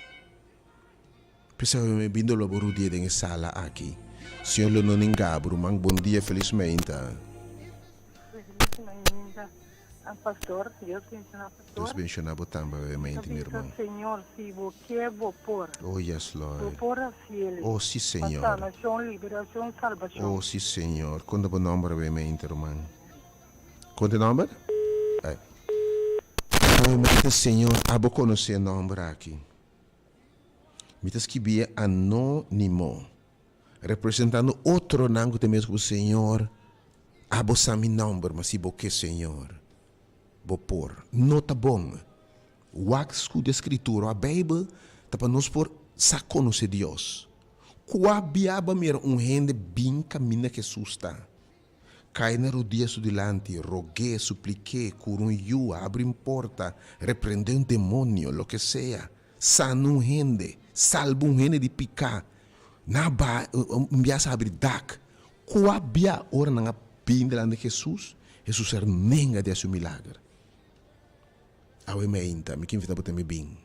P'esei mi bin dolo bo rodia den e sala aki. Señor lo no nenga bo, ruman. Bon dia, felis meinta. Felis mainta, pastor. Dios benshoná pastor. Dios benshoná bo tambe awe mainta, mi herman. Señor, si bo ke, bo por. Oh, yes, Lord. Bo por haciele. Oh, si, Señor. Pa sanacion, liberacion, salbacion. Oh, si, Señor. Kon ta bo nomber awe mainta, ruman? Kon ta e nomber? Ay. Awe mainta, Señor, abo conoce e nomber aki. Mi ta skibié anónimo. Representando otronan ku ta mes ku Señor, abo sa mi nòmber, ma si bo ke, Señor, bo por. No ta bon. Wak skucha Skritura òf Beibel ta pa nos por sa konosé Dios. Kua bia bo a mira un hende bin kaminda Hesus ta? Kai na rudia su dilanti, rog'é, suplik'é, kura un yu, abri un porta, reprendé un demonio, loke sea. Sana un hende, salba un hende di piká. Nan a baha, un bias a habri dak. Kua bia ora nan a bin delante di Hesus, Hesus a nenga di hasi un milager. Awe meinta, mi ke invitá bo tambe bin.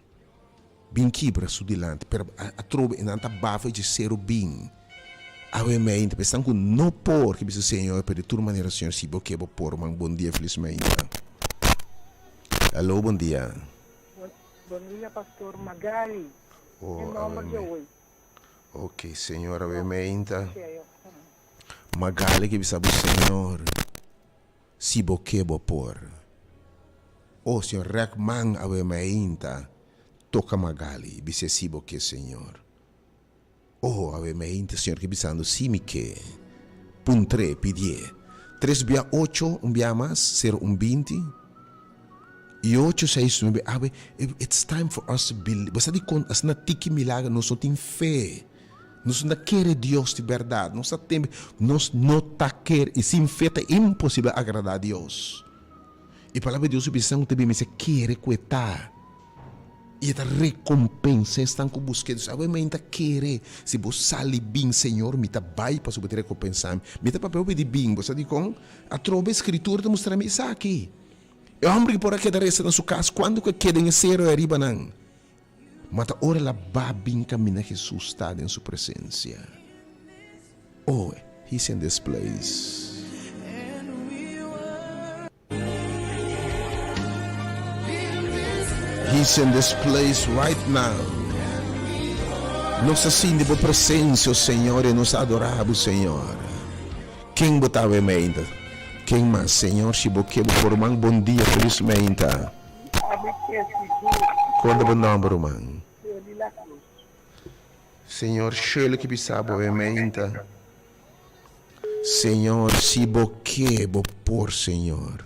Bin kibra su dilanti, pero atrobe e nan ta bafa e dje bin. Awe meinta, pa esnan ku no por, ke bisa Señor, pero di tur manera, Señor, si bo ke, bo por, man. Bon dia, felis meinta. Aló, bon dia. Bon dia pastor Magali. Oh, E nomber dje hoy. Ok, señor awe meinta. Magali ke bisa bo señor, si bo ke bo por. Oh, señor rek man awe meinta, toka Magali, bis'e si bo ke señor. Oh, awe meinta señor ke bisando si mi ke. Puntr'e, pidi'e. Tres bia ocho, un bia mas, sero un 20. I ocho seis nuebe awe it's time for us to believe bo sa dikon asina tiki milager nos no tin fe nos no ta kere Dios di berdad nos ta teme nos no ta kere i sin fe ta imposibel agrada Dios i palabra di Dios ta bisa esnan ku ta bini mester kere ku e ta i e ta rekompensa esnan ku busk'e dus awe mi ta kere si bo sali bin Señor mi ta bai pasobra bo ta rekompensa mi mi ta papia hopi di bin bo sa dikon atrobe Skritura ta mustra mi esaki. E hòmber ki por a keda resa na su kas kuantu ku e keda den e sero ei ariba nan. Ma ta ora el a ba bin kaminda Hesus ta den su presensia. Oh, he's in this place. He's in this place right now. Nos ta sinti bo presensia, oh Señor, i nos ta adorá bo, Señor. Ken bo ta awe meinta? Ken mas? Señor, si bo ke bo por ruman bon dia felis meinta. Ami ke sigur. Kon ta bo nomber ruman? Shirley La Cruz. Señor Shirley ke bisa bo awe meinta? Señor, si bo ke bo por Señor.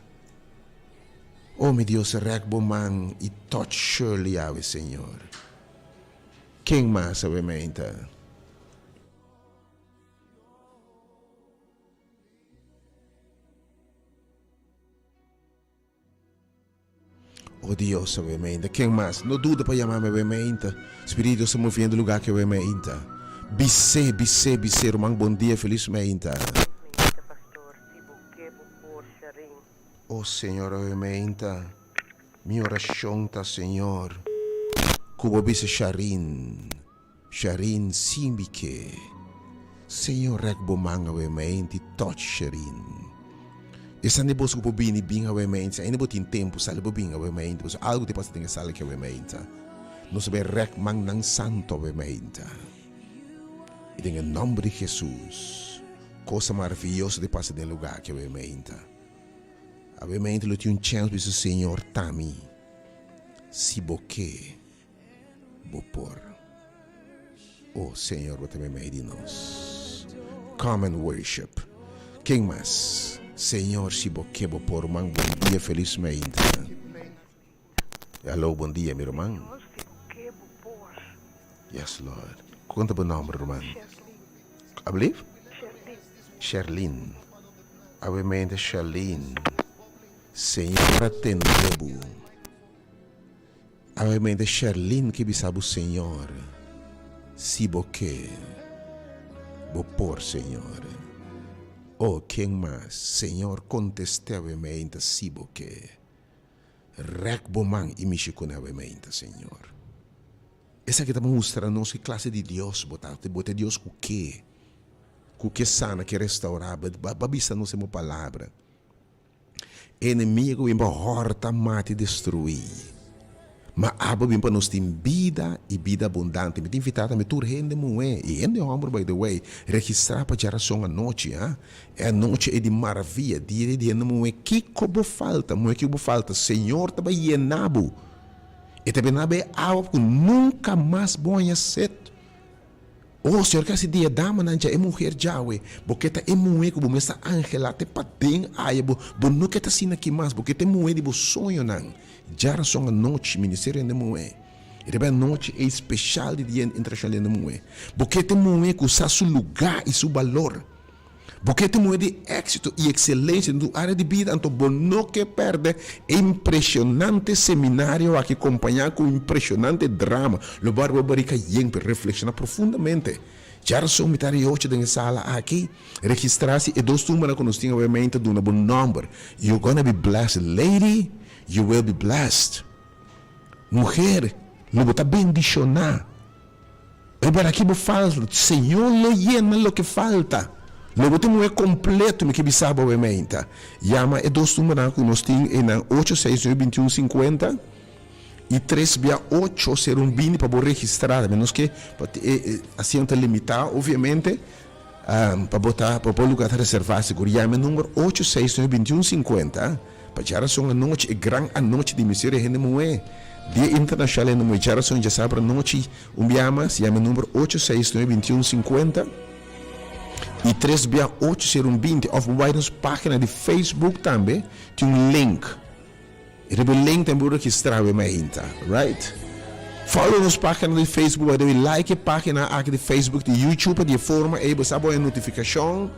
Oh mi Dios rek bo man i touch Shirley awe Señor. Ken mas awe meinta? Oh Dios, awe meinta. Ken mas? No duda pa yama mi awe meinta. Spiritu Dios ta moviendo lugar aki awe meinta. Bis'é, bis'é, bis'é, ruman, bon dia, felis meinta. Meinta, pastor, si bo ke bo por, Sharin. Oh Señor, awe meinta. Mi orashon ta, Señor, ku bo bisa Sharin. Sharin sin bi ke. Señor rek bo man awe meinti touch Sharin. Esnan di boso ku por bini bin awe meinti si ainda bo tin tempu sali bo bin awe meinti pasobra algu ta pasa den e sala aki awe meinta. Nos a bai rèk mannan santu awe mainta. I den e nòmber di Hesus, kosa maravioso ta pasa den e lugá aki awe mainta. Awe mainta lo tin un chèns bisa, Señor, ta mi. Si bo ke, bo por. Oh, Señor, bo ta meimei di nos. Come and worship. Ken mas? Señor, si bo ke, bo por. Ruman, bon dia, felis mainta. Hallo, bon dia, mi ruman. Señor, si bo ke, bo por. Yes, Lord. Kon ta bo nomber, ruman? Sherlyn. Ablief? Sherlyn. Sherlyn. Awe mente Sherlyn. Señor a tende bo. Awe mente Sherlyn ke bisa bo Señor, si bo ke, bo por Señor. Oh, ken mas? Señor kontest'é awe mente si bo ke. Rèk bo man i mishi kuné awe meinta, Señor. Esaki ta mustra nos ki klase di Dios bo ta. Bo ta e Dios ku ke, ku ke sana, ke restaurá. Bo a bisa nos den bo palabra, E enemigu bin pa hòrta, mata i destruí. Ma abo bin pa nos tin bida i bida abundante. Mi ta invitá tambe tur hende muhé i hende hòmber by the way, registrá pa djarason anochi, ha. E anochi ei di maravia, dia di hende muhé. Kiko bo falta, muhé kiko bo falta? Señor ta bai yena bo. E ta bina bo e awa ku nunka mas bo haña set. Oh, Señor ke hasi di e damanan dja, e muher djawe. Bo ke ta e muhé ku bo mes ta anhelá te paden aya. Bo, bo no ke ta asina aki mas. Bo ke ta e muhé di bo soñonan. Djarason anochi, Ministerio Hende Muhé. Riba e anochi ei speshal di Dia Internashonal di Hende Muhé. Bo ke ta e muhé ku sa su lugá i su balor. Bo ke ta muhé di éksito i ekselensia den tur área di bida, anto bo no ke pèrdè e impreshonante seminario aki kompañá ku un impreshonante drama. Lo bo ariba bo barika yen pa reflekshoná profundamente. Djarason mitar i ocho den e sala aki. Registrá si e dos tumbanan ku nos tin awe ta duna bo nòmber. You're gonna be blessed lady, you will be blessed. Muher, lo bo ta bendishoná. Riba aki bo falta, Señor lo yena loke falta. Lo bo tin muhé kompleto, mi ke bisa bo awe-meinta. Yama e dos numbernan ku nos tin einan, ocho seis nuebe bintiun sinkuenta i tres bia ocho sero un bini pa bo registrá. Tambe nos ke pa e asiento ta limitá obviamente, pa bo ta pa bo lugar ta reservá sigur. Yama e number ocho seis nuebe bintiun sinkuenta. Pa djarason anochi, e gran anochi di Misterio Hende Muhé, Dia Internashonal Hende Muhé, djarason djasabra anochi, un bia mas, yama e number ocho seis nuebe bintiun sinkuenta i tres bia ocho sero un binti òf bo bai nos página di Facebook tambe tin un link. Riba e link tambe bo registrá bo mainta, right? Follow nos página di Facebook, by the way, like e página aki di Facebook, di YouTube, di e forma ei bo sa bo haña notifikashon.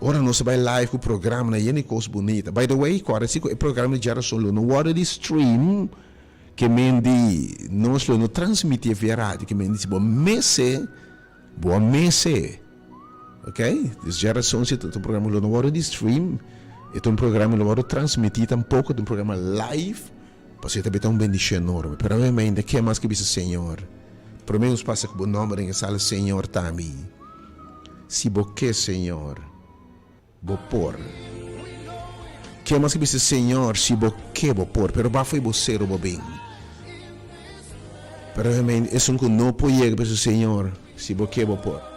Ora nos a bai live ku programanan yen di kos bunita. By the way, kòrda si ku e programa di djarason lo no wòrdu di stream, ke men di nos lo no transmitié via radio, ke men di si bo mese, bo a mese. Ok? Dus djarason si ta un programa lo no wòrdu di stream, e ta un programa lo wòrdu transmití tampoko, ta un programa live, pasobra e ta bita un bendishon enorme. Pero awe ke mas ke bisa Señor? Promé nos pasa ku bo nòmber den e sala, Señor ta mi. Si bo ke, Señor, bo por. Ke mas ke bisa, Señor, si bo ke, bo por, pero ba fo'i bo sero bo bin. Pero realmente esun ku no por yega bisa, Señor, si bo ke, bo por.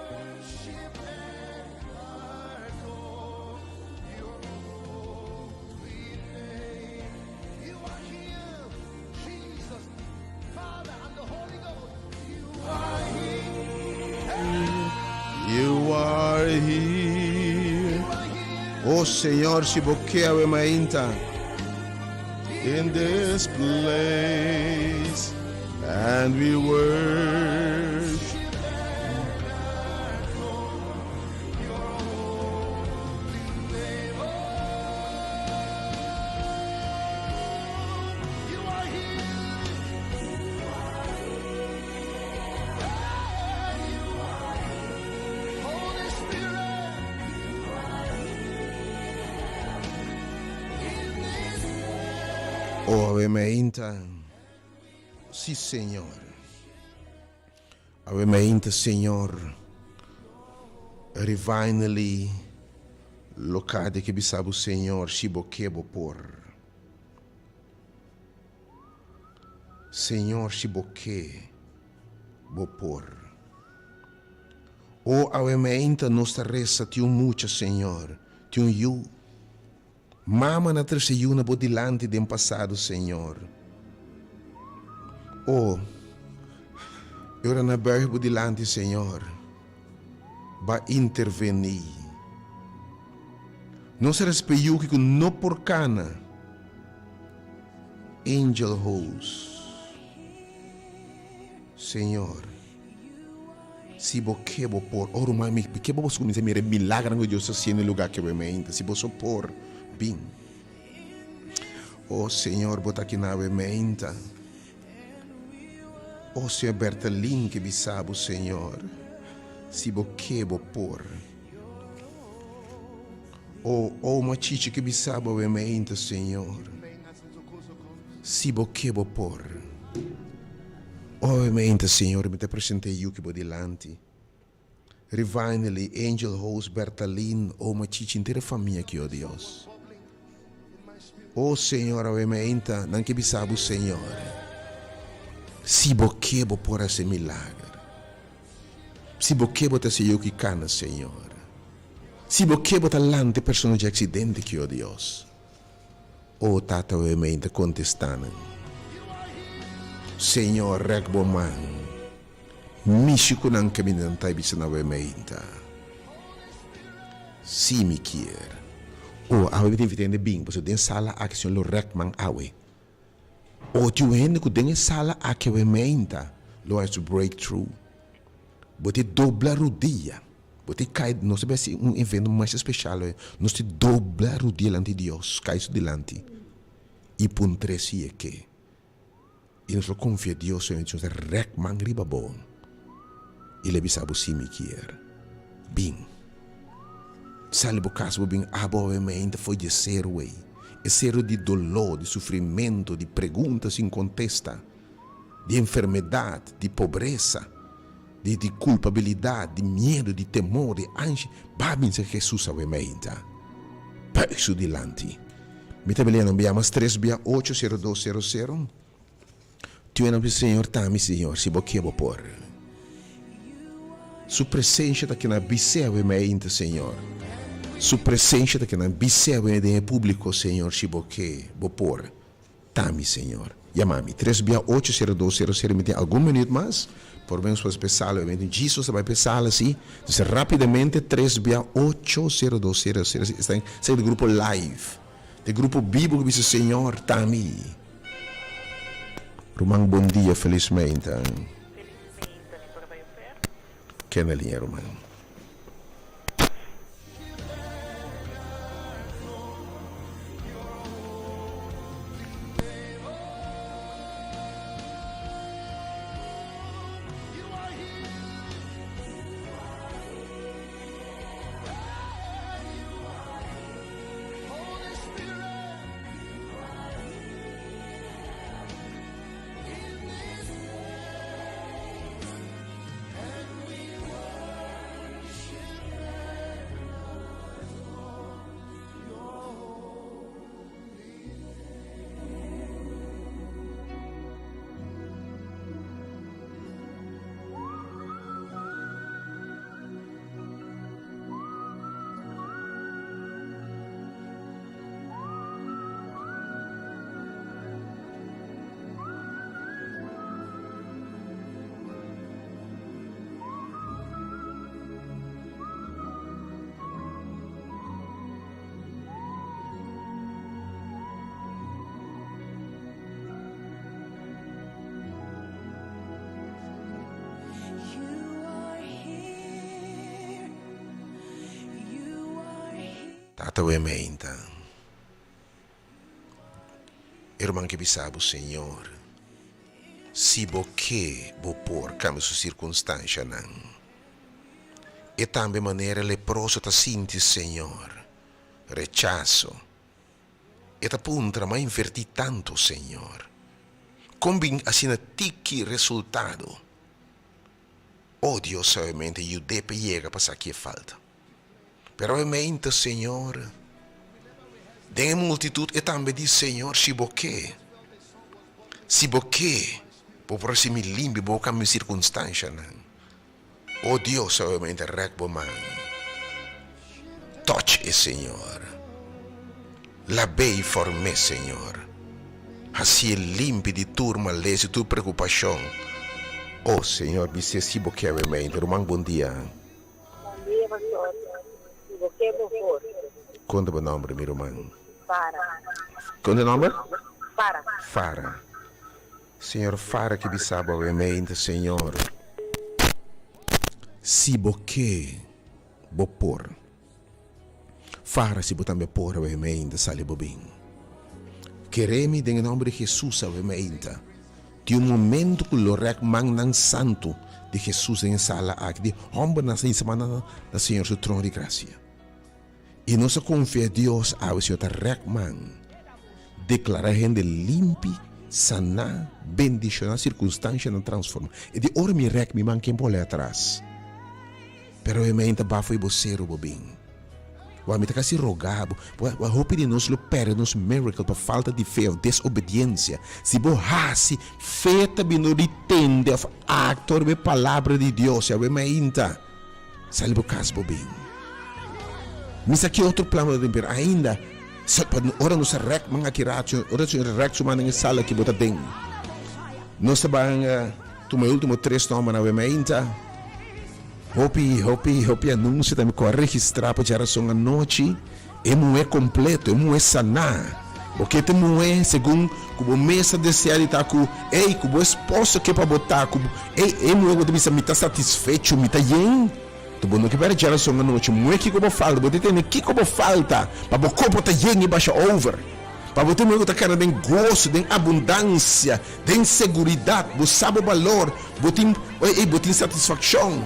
You are here. Oh Señor, si bo ke awe mainta. In this place and we worship. Oh, awe mainta. Sí, Señor. Awe mainta, Señor. Revinally, locade que bisabu, Señor, si bo ke bo por. Señor, si bo ke, bo por. O awe meinta nos ta resa tin un mucha, Señor, tin un yu. Mama na trese yu na bo dilanti den pasado, Señor. O, e ora na buig bo dilanti, Señor, ba intervení. Nos a respe yu ki ku no por kana. Angel Hoes. Señor, si bo ke bo por. Oh ruman mi, ke bo boso kuminsá mira e milagernan ku Dios ta hasiendo e lugá ke bo e meinta. Si boso por, bin. Oh Señor, bo ta aki na bo e meinta. Oh Señor Bertelin ke bisa bo, Señor, si bo ke bo por. Oh, oma Chichi ke bisa bo awe meinta, Señor, si bo ke bo por. Oh, awe meinta, Señor, mi ta presenta e yuki bo dilanti. Rivinely, Angel House, Bertalin, oma Chichi, henter e famia aki, oh Dios. Oh, Señor, awe meinta, nan ke bisa bo, Señor, si bo ke bo por hasi milager. Si bo ke bo ta hasi yuki kana, Señor. Si bo ke bo ta lanta e persona dje aksidente ki, o Dios. O Tata oe mei ta kontestá nan, Señor, rèk bo man, mishi ku nan kaminda nan ta i bisa nan oe mei ta, Si mi kier. O, awe mi ta invitá hende bin, pasobra den sala aki Señor lo rèk man awe. O, tin un hende ku den e sala aki awe mei ta lo haña su breakthrough. Bo ta dobla rudia. Bo ta kai, nos ta bai hasi un evento masha special hoy, nos ta dobla rudia dilanti Dios, kai su dilanti i puntr'é si e ke. I nos lo konfia Dios hoy, nos ta rèk man riba bo i lo bisa bo si mi kier. Bin. Sali bo kas bo bin abo awe meinta fo'i di e seru ei, e seru di doló, di sufrimentu, di pregunta sin kontesta, di enfermedat, di pobresa. Di di culpabilidad, di miedo, di temor, di anshi, ba bin ser Jesus awe meinta. Buig su dilanti. Mi ta beliando bia mas tres bia ocho sero dos sero sero. Tio nan bisa Señor ta mi Señor si bo ke bo por. Su presencia ta kina bis'e awe meinta Señor. Su presencia ta kina bis'e awe den e publico Señor si bo ke bo por. Ta mi, Señor. Yama mi. Tres bia ocho sero dos sero sero. Mi tin algun minuut mas. Por menos pa p'e sala. Obviamente Jesus ta bai p'e sala si. Entonces rapidamente tres bia ocho sero dos sero sero. Esta esaki ta grupo live. Ta e grupo bibo ku bisa Señor ta mi. Ruman bon dia felismente. Felismente mi por bai ofer. Kende liña ruman. Tata wee meinta. E ruman ke bisa bo, Señor, si bo ke, bo por kambia su sirkunstanshanan. E tambe manera e leproso ta sinti, Señor, rechaso. E ta puntra, M'a invertí tantu, Señor. Kon bin asina tiki resultado? Oh, Dios sabiamente yud'é pa yega pa sa ki e falta. Pero e meinta, Señor. Den e multitut e tambe di, Señor, si bo ke. Si bo ke, bo por hasi mi limpi, bo por kambia mi sirkunstanshanan. O Dios, solamente rèk bo man. Touch e, Señor. Lab'é i form'é, Señor. Hasié limpi di tur malesa i tur preokupashon. O Señor, bis'é si bo ke awe mente. Ruman, bon dia. Bon dia, pastor. Si bo ke, bo por. Konta bo nòmber, mi ruman. Fara. Konta e nòmber? Fara. Fara. Señor Fara ki bisa bo awe mente, Señor, si bo ke, bo por. Fara si bo tambe por awe meinta sali bo bin. Kere mi den e nomber di Jesus awe meinta. Tin un momento ku lo rek mannan santu di Jesus den e sala aki di hombernan sa hisa mannan na Señor su trono di gracia. I nos a konfia Dios awe Señor ta rek man deklara hende limpi, saná, bendishoná, sirkunstanshanan transformá. E di ora mi rek mi man ken por lei atras. Pero e meinta bafo i bo seru bo bin. Wak mi ta kasi roga bo, wak hopi di nos lo perde nos miracle pa falta di fe of desobediencia. Si bo hasi, fe ta bin dor di tende of actua riba e palabra di Dios. Yahweh meinta, sali bo cas bo bin. Mi sa ki otro plan bo ta tin, pero ainda, sa pa ora nos a rek man aki rato, ora nos a rek su man den e sala aki bo ta den. Nos ta ban tuma e ultimo tres nombernan awe meinta. Hopi, hopi, hopi anunsio tambe ku a registrá pa djarason anochi. E muhé kompleto, e muhé saná. Bo ke ta e muhé segun ku bo mes ta deseá di ta ku, ey, ku bo esposo ke pa bo ta ku, ey, e muhé ku ta bisa mi ta satisfecho, mi ta yen. Anto bo no ke pèrdè djarason anochi. Muhé kiko bo falta? Bo ta tende kiko bo falta pa bo kopo ta yen i basha over. Pa bo ta e muhé ku ta kana den goso, den abundansia, den seguridat. Bo sa bo balor. Bo tin, ey, bo tin satisfakshon.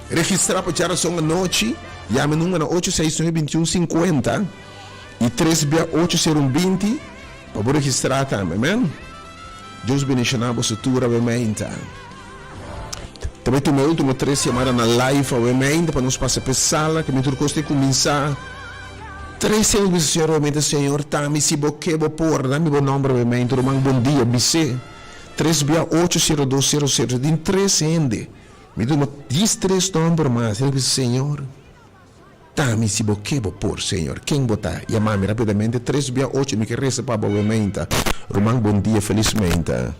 Registrá pa djarason anochi, yama e number na ocho seis nuebe bintiun sinkuenta i tres bia ocho sero un binti pa bo registrá tambe. Amen. Dios bendishoná boso tur awe meinta. Ta bai tuma e ultimo tres yamada na live awe meinta pa nos pasa p'e sala ke mi tur kos ta kuminsá. Tres hende bisa Señor awe meinta, Señor, ta mi si bo ke bo por. Dami bo nomber awe meinta. Ruman, bon dia. Bis'é. Tres bia ocho sero dos sero sero. Tin tres hende. Mi tuma dies tres nomber mas. El bisa, Señor, ta mi si bo ke bo por, Señor. Ken bo ta? Yama mi rapidamente. Tres bia ocho. Mi ke resa pa bo awe meinta. Ruman, bon dia. Felis meinta.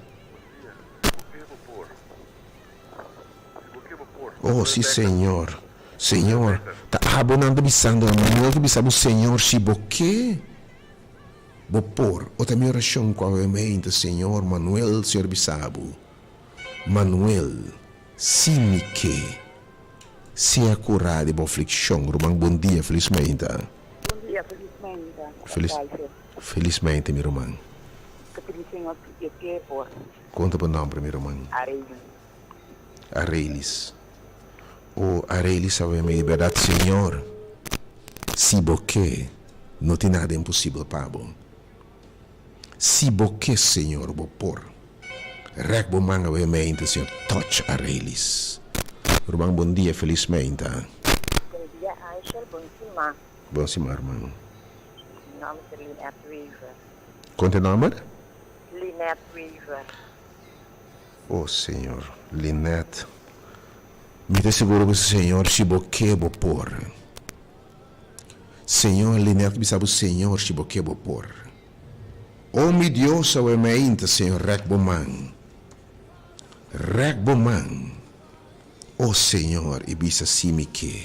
Oh, si, Señor. Señor, ta abo nan ta bisando. Manuel ta bisa bo, Señor, si bo ke. Bo por, o ta mi orashon ku awe meinta, Señor, Manuel, Señor bisa bo, Manuel, si mi ke, sea kurá di bo aflikshon. Ruman, bon dia, felis meinta. Bon dia, felis meinta, Felis, Kaiser. felis meinta, mi ruman. Ta pidi Señor si e ke por. Konta bo nomber, mi ruman. Arelis. Arelis. O, Arelis awe mi di bèrdat, Señor, si bo ke. No tin nada imposibel pa bo. Si bo ke, Señor, bo por. Rèk bo man awe meinta, Señor, touch Arelis. Ruman, bon dia, felis meinta. Bon dia Angel, bon siman. Bon siman ruman. Mi nomber ta Lynette Wever. Kon ta e nomber? Lynette Wever. Oh Señor, Lynette, mi ta seguro ku Señor si bo ke bo por. Señor, Lynette bisa bo Señor si bo ke bo por. O mi Dios awe meinta Señor rek bo man. Rek bo man. O Señor i bisa si mi ke.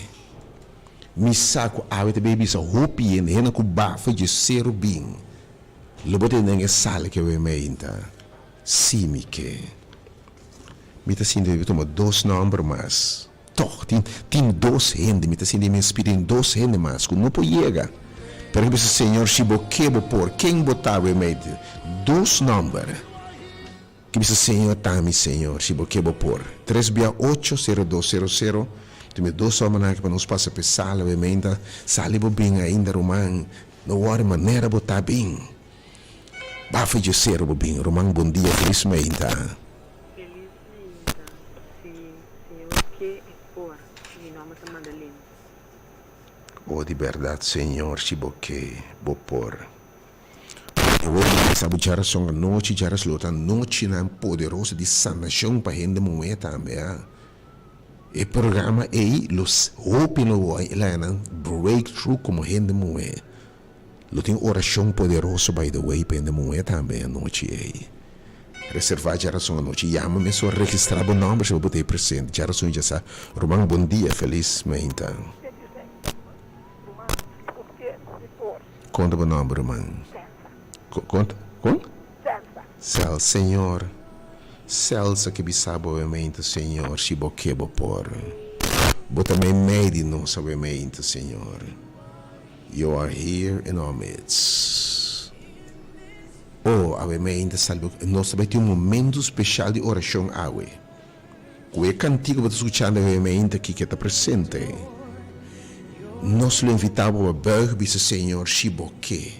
Mi sa ku awe ta bay bisa hopi hende, hende ku bafa dje seru bin. Lo bo tende den e sala ke awe meinta. Si mi ke. Mi ta sinti mi tuma dos nomber mas. Tog, tin, tin dos hende, mi ta sinti den mi spiritu, tin dos hende mas ku no por yega. Pero mi bisa, Señor, si Bo ke, Bo por. Ken Bo ta awe mei? Dos nòmber. Ki bisa, Señor, ta mi, Señor, si Bo ke, Bo por. Tres bia ocho, sero dos, sero sero. Tin mi dos hòmbernan aki pa nos pasa p'e sala awe mei. Ta sali bo bin ainda, ruman. No wòri manera bo ta bin. Bafa dje sero bo bin, ruman. Bon dia, felis meinta. Felis meinta, si Señor ke e por. Mi nomber ta Madeline. Oh di berdad Señor si bo ke, bo por. Awor mi bisa bo djarason anochi, djaras lo ta nochinan poderoso di sanashon pa hende muhé tambe, a. E programa ei lo hopi lo laga nan breakthrough komo hende muhé. Lo tin orashon poderoso by the way pa hende muhé tambe e anochi ei. Reservá djarason anochi. Yama mesora registrá bo nòmber si bo por ta ei presente. Djarason i djasá. Ruman bon dia felis meinta. Konta bo nòmber ruman. Konta kon? Celsa. Señor Celsa ke bisa bo awe meinta Señor si bo ke bo por. Bo ta meimei di nos awe meinta Señor. You are here in our midst. Oh, awe meinta salba nos ta bai tin un momento special di oracion awe. Cu e cantica bo ta scuchando awe meinta aki ke ta presente, nos lo invita bo pa buig bisa Señor si bo ke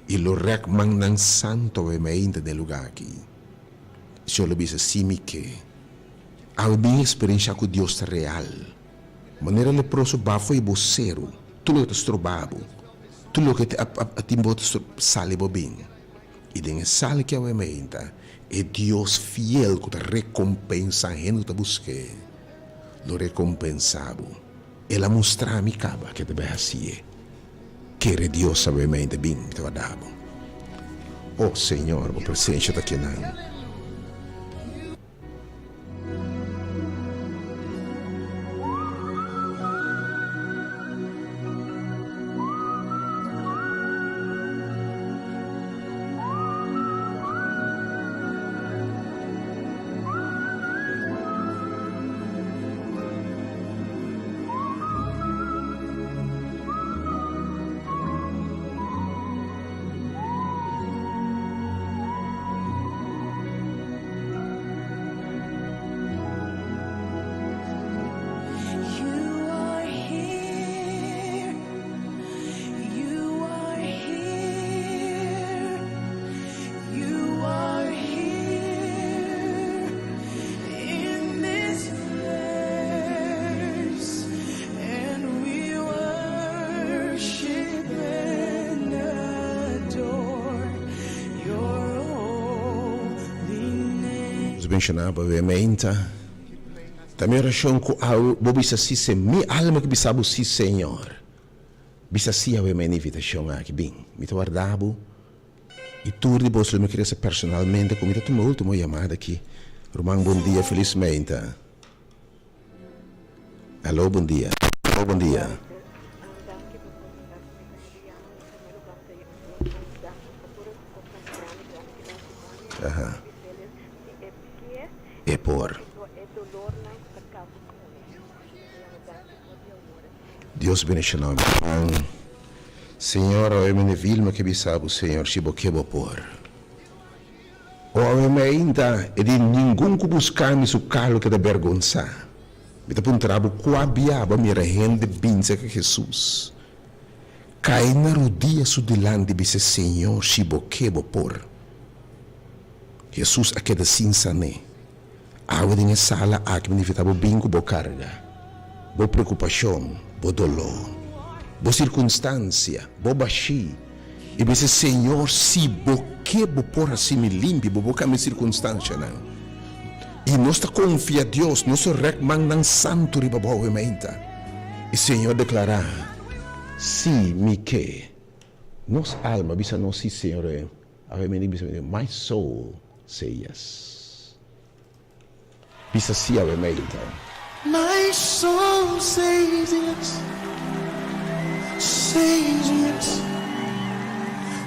y lo rek mannan santo awe meinta den e lugar aki. Señor lo bisa si mi ke. Awe bin experiencia cu Dios ta real. Manera leproso ba fo'i bo seru, tur loke ta stroba bo, tur loke a tin bo ta sali bo bin. I den e sal ki awe meinta, e Dios fiel ku ta rekompensá hende ku ta busk'é, lo rekompensá bo. El a mustra mi kaba ke ta bai hasié. Kere Dios awe meinta bin, mi ta warda bo. O Señor, bo presensia ta kinan. Nos menshoná brevemente ta mi orashon ku awe bo bisa si se mi alma ke bisa bo si Señor. Bisa si awe mi invitashon aki bin mi ta warda bo i tur di boso lo mi krese personalmente ku mi ta tuma e ultimo yamada aki. Ruman bon dia felis meinta. Alo bon dia. Alo bon dia. Aha. E por. Dios bendiciona mi ruman. Señor awe mi Vilma ke bisa bo Señor si bo ke bo por. O awe mi ainda e di ningun ku buska mi su kalo keda bergonsa. Mi ta puntra bo kua bia bo a mira hende bin serka Hesus, kai na rudia su dilanti bisa Señor si bo ke bo por. Hesus a keda sin san'é. Awe den e sala aki mi invita bo bin ku bo karga, bo preokupashon, bo doló, bo sirkunstansia, bo bashí, i bisa, Señor, si Bo ke, Bo por hasi mi limpi, Bo por kambia sirkunstansianan. I nos ta konfia Dios, nos ta rèk mannan santu riba Bo awe meinta. I Señor deklará, Si mi ke. Nos alma bisa nos si, Señor, awe meinta bisa mi, My soul say yes. Bisa si awe meinta. My soul says yes, says yes,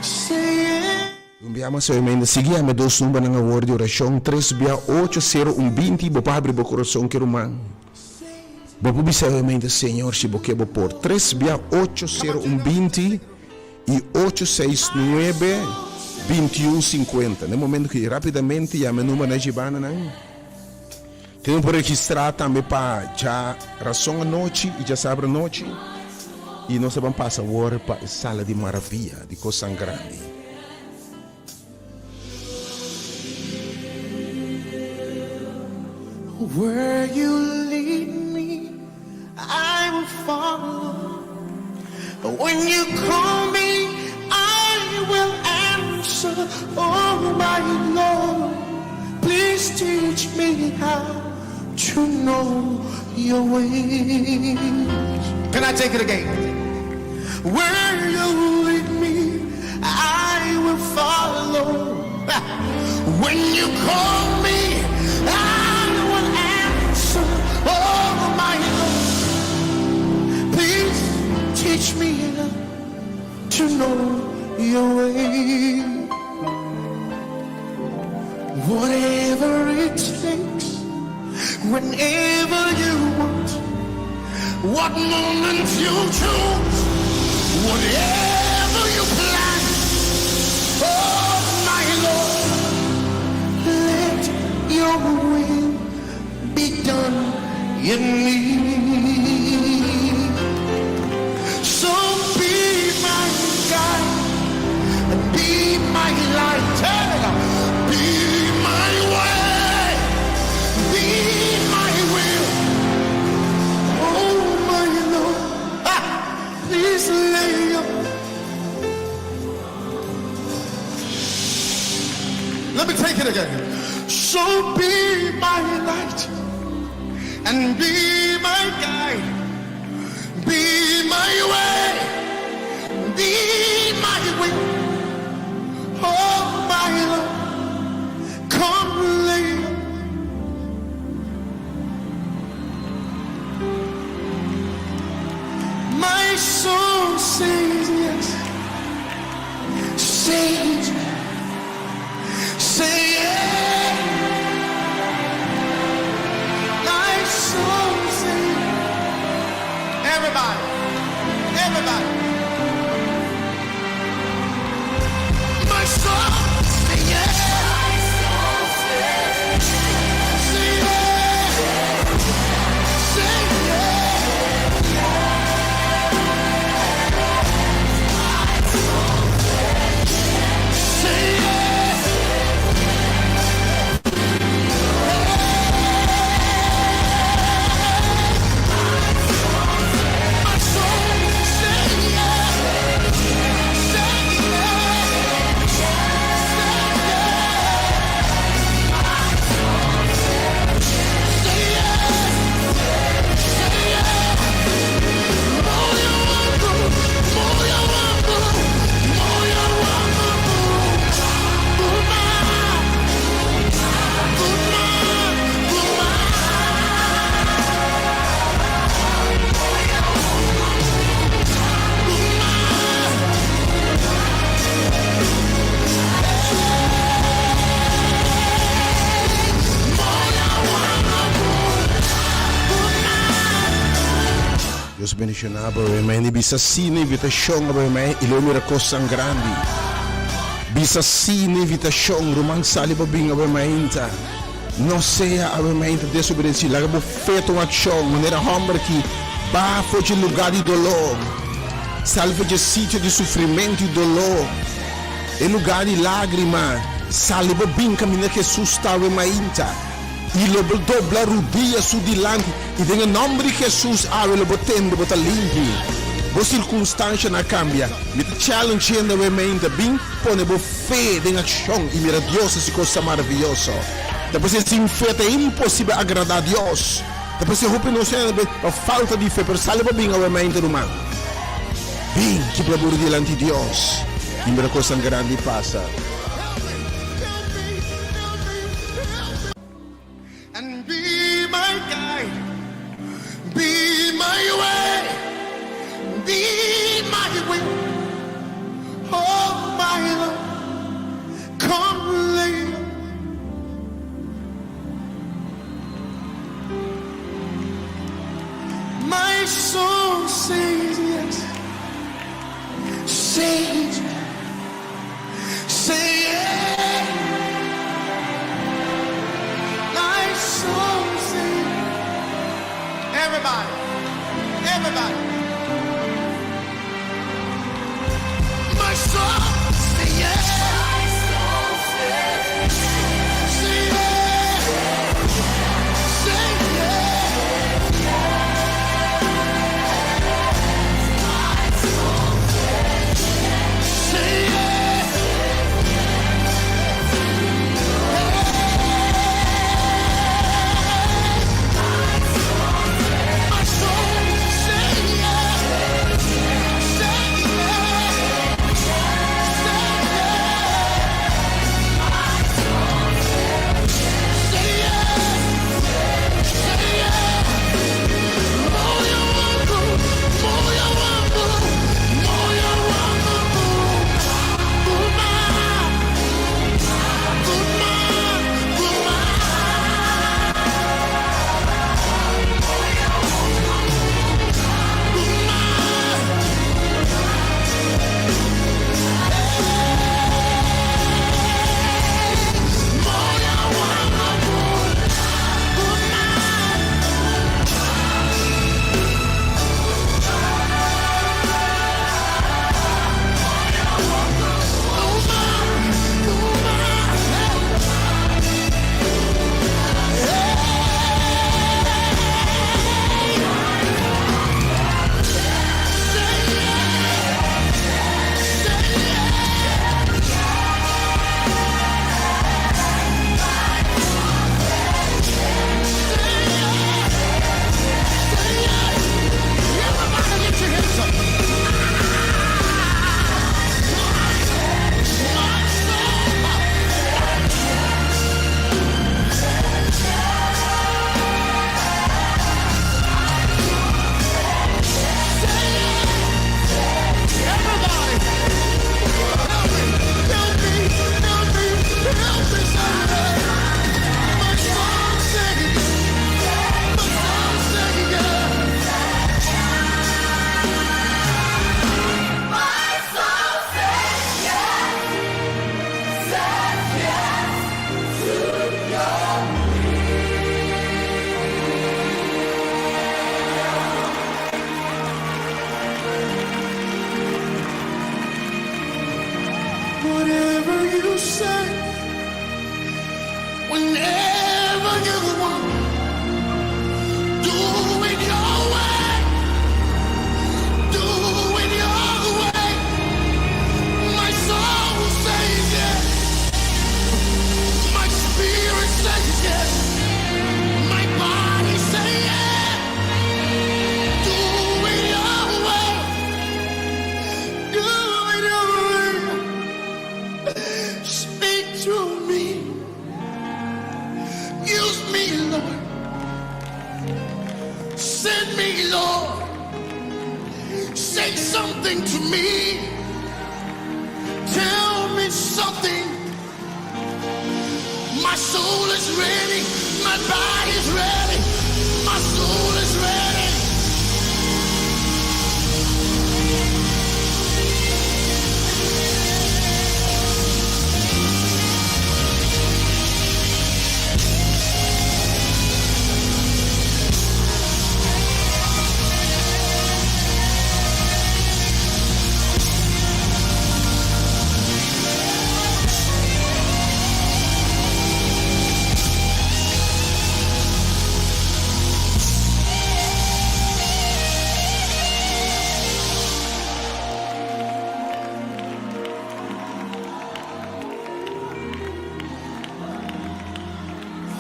say yes. Un bia mas awe meinta sigui yama e dos numbernan awor di orashon, tres bia ocho sero un binti, bo por habri bo kurason ke ruman. Bo por bisa awe meinta, Señor, si bo ke bo por. Tres bia ocho sero un binti. I ocho seis nuebe bintiun sinkuenta. Na e momento ki rapidamente yama e number na djibananan. Tin por registrá tambe pa dja rason anochi i djasabra anochi. I nos ta ban pasa awor pa e sala di maravia di kosnan grandi. Where you lead me, I will follow. When you call me, I will answer. Oh my Lord, please teach me how to know your ways. Can I take it again? Where you lead me, I will follow. When you call me, I will answer. Oh my Lord, please teach me to know your way. Whatever it takes, whenever you want, what moment you choose, whatever you plan, oh my Lord, let your will be done in me. So be my guide and be my light. Hey, be my way, be my will. Oh my Lord, ah, please lay your. Let me take it again. So be my light and be my guide, be my way, be my will. Oh my Lord, come lay. My soul says yes, says, say yes. My soul says, everybody, everybody. My soul say yes. Say yes. Say yes. Say yes. My soul say yes. Say yes. Say yes. Say yes. Say yes. Moyo wangu, moyo wangu, moyo wangu, vuma, vuma, vuma. Dios bendishoná bo amen. Bisa sí na invitashon amen i lo mira kosnan grandi. Bisa sí na invitashon ruman sali pa bin amen. No sea amen desobedensido. Laga bo fe tuma akshon manera hòmber ki bai for di lugá di doló. Sali for di sitio di sufrimentu i doló. E lugá di lágrima. Sali pa bin kaminda Jesus ta awe mainta. I lo bo dobla rudia su dilanti. I den nòmber di Jesus awe lo bo tende bo ta limpi. Bo sirkunstansianan a kambia. Mi ta challenge awe mainta. Bin pone bo fe den akshon i mira Dios hasi kos maravioso. Despues sin fe ta imposibel agradá Dios. Despues hopi no sa pa falta di fe, pero sali pa bin awe mainta ruman. Bin kibra buru dilanti di Dios. I mira kos grandi pasa. And be my guide, be my way, be my will. Oh my Lord, come lay. My soul says yes, says, say yes. My soul says, everybody, everybody. My soul say yes. Say yes. Say yes. Say yes. Send me, Lord. Say something to me. Tell me something. My soul is ready. My body's ready. My soul is ready.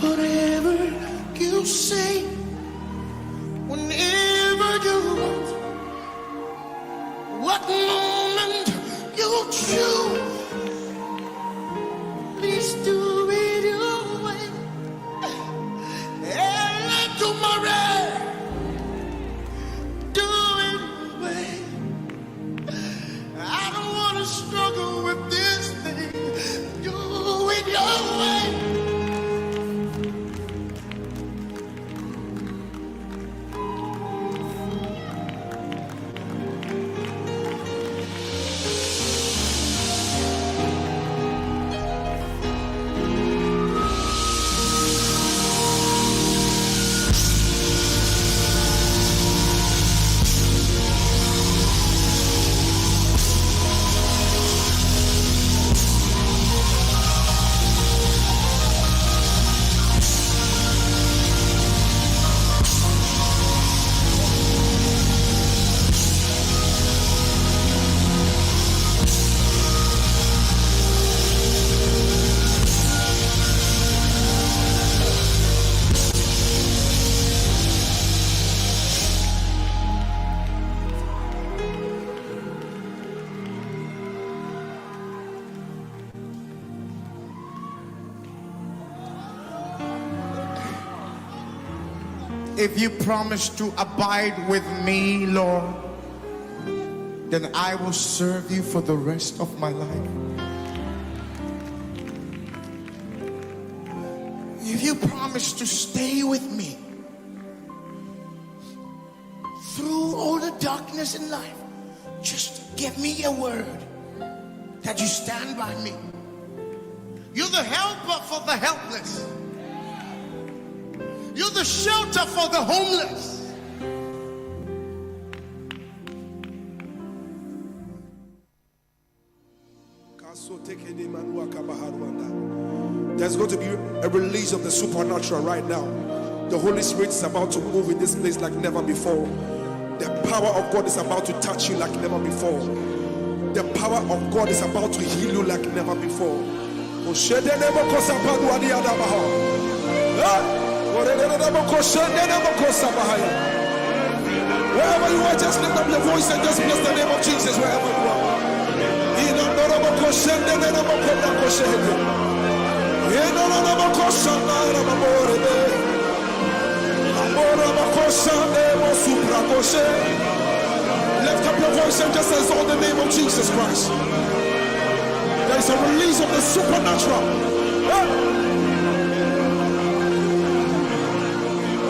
Whatever you say, whenever you want, what moment you choose, please do it your way. And tomorrow, do it your way. I don't want to struggle with this thing. Do it your way. If you promise to abide with me, Lord, then I will serve you for the rest of my life. If you promise to stay with me through all the darkness in life, just give me a word that you stand by me. You're the helper for the helpless. You're the shelter for the homeless. There's going to be a release of the supernatural right now. The Holy Spirit is about to move in this place like never before. The power of God is about to touch you like never before. The power of God is about to heal you like never before. Wherever you are, just lift up your voice and just bless the name of Jesus wherever you are. Lift up your voice and just exalt the name of Jesus Christ. There is a release of the supernatural.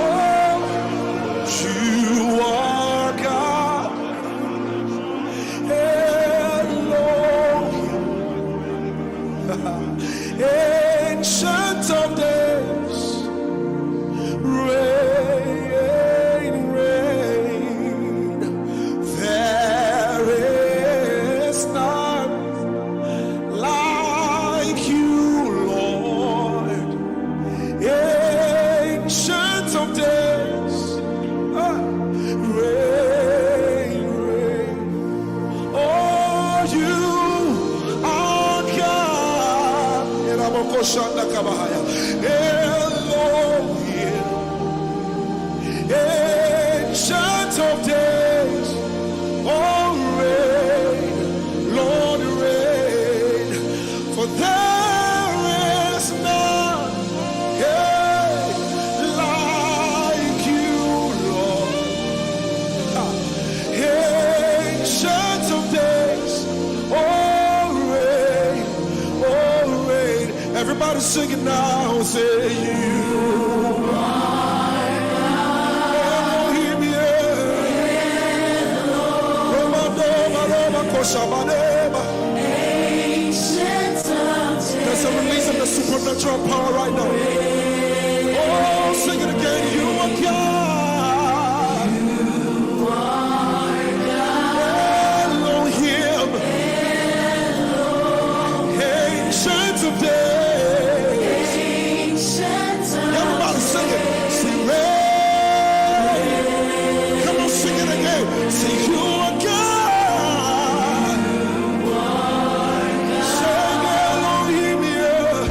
Oh, you are God. Elohim. Ancient of days. Reign, reign. There is none like you, Lord. Ancient of days. Reign, reign. Oh, you are God. Elohim. Ancient of days. Oh, reign, Lord, reign. For there is none, yeah, like you, Lord. Sing it now. Say you are Elohim, yeah. Roma, Roma, Koshabaneba. There's a release of the supernatural power right now. Oh, sing it again. You are God. Elohim. Ancient of days. Everybody sing it. Sing reign. Come on, sing it again. Say you are God. Say Elohim, yeah.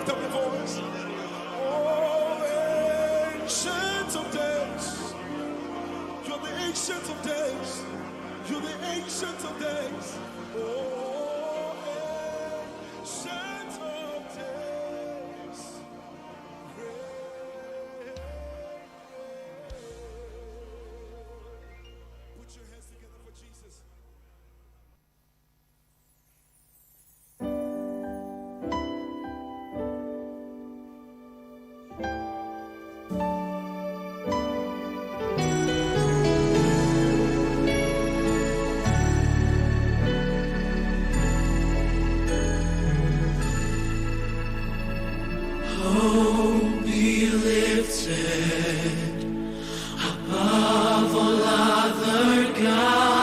Lift up your voice. Oh, ancient of days. You're the ancient of days. You're the ancient of days. Oh, ancient of days. Put your hands together for Jesus. Be lifted above all other gods.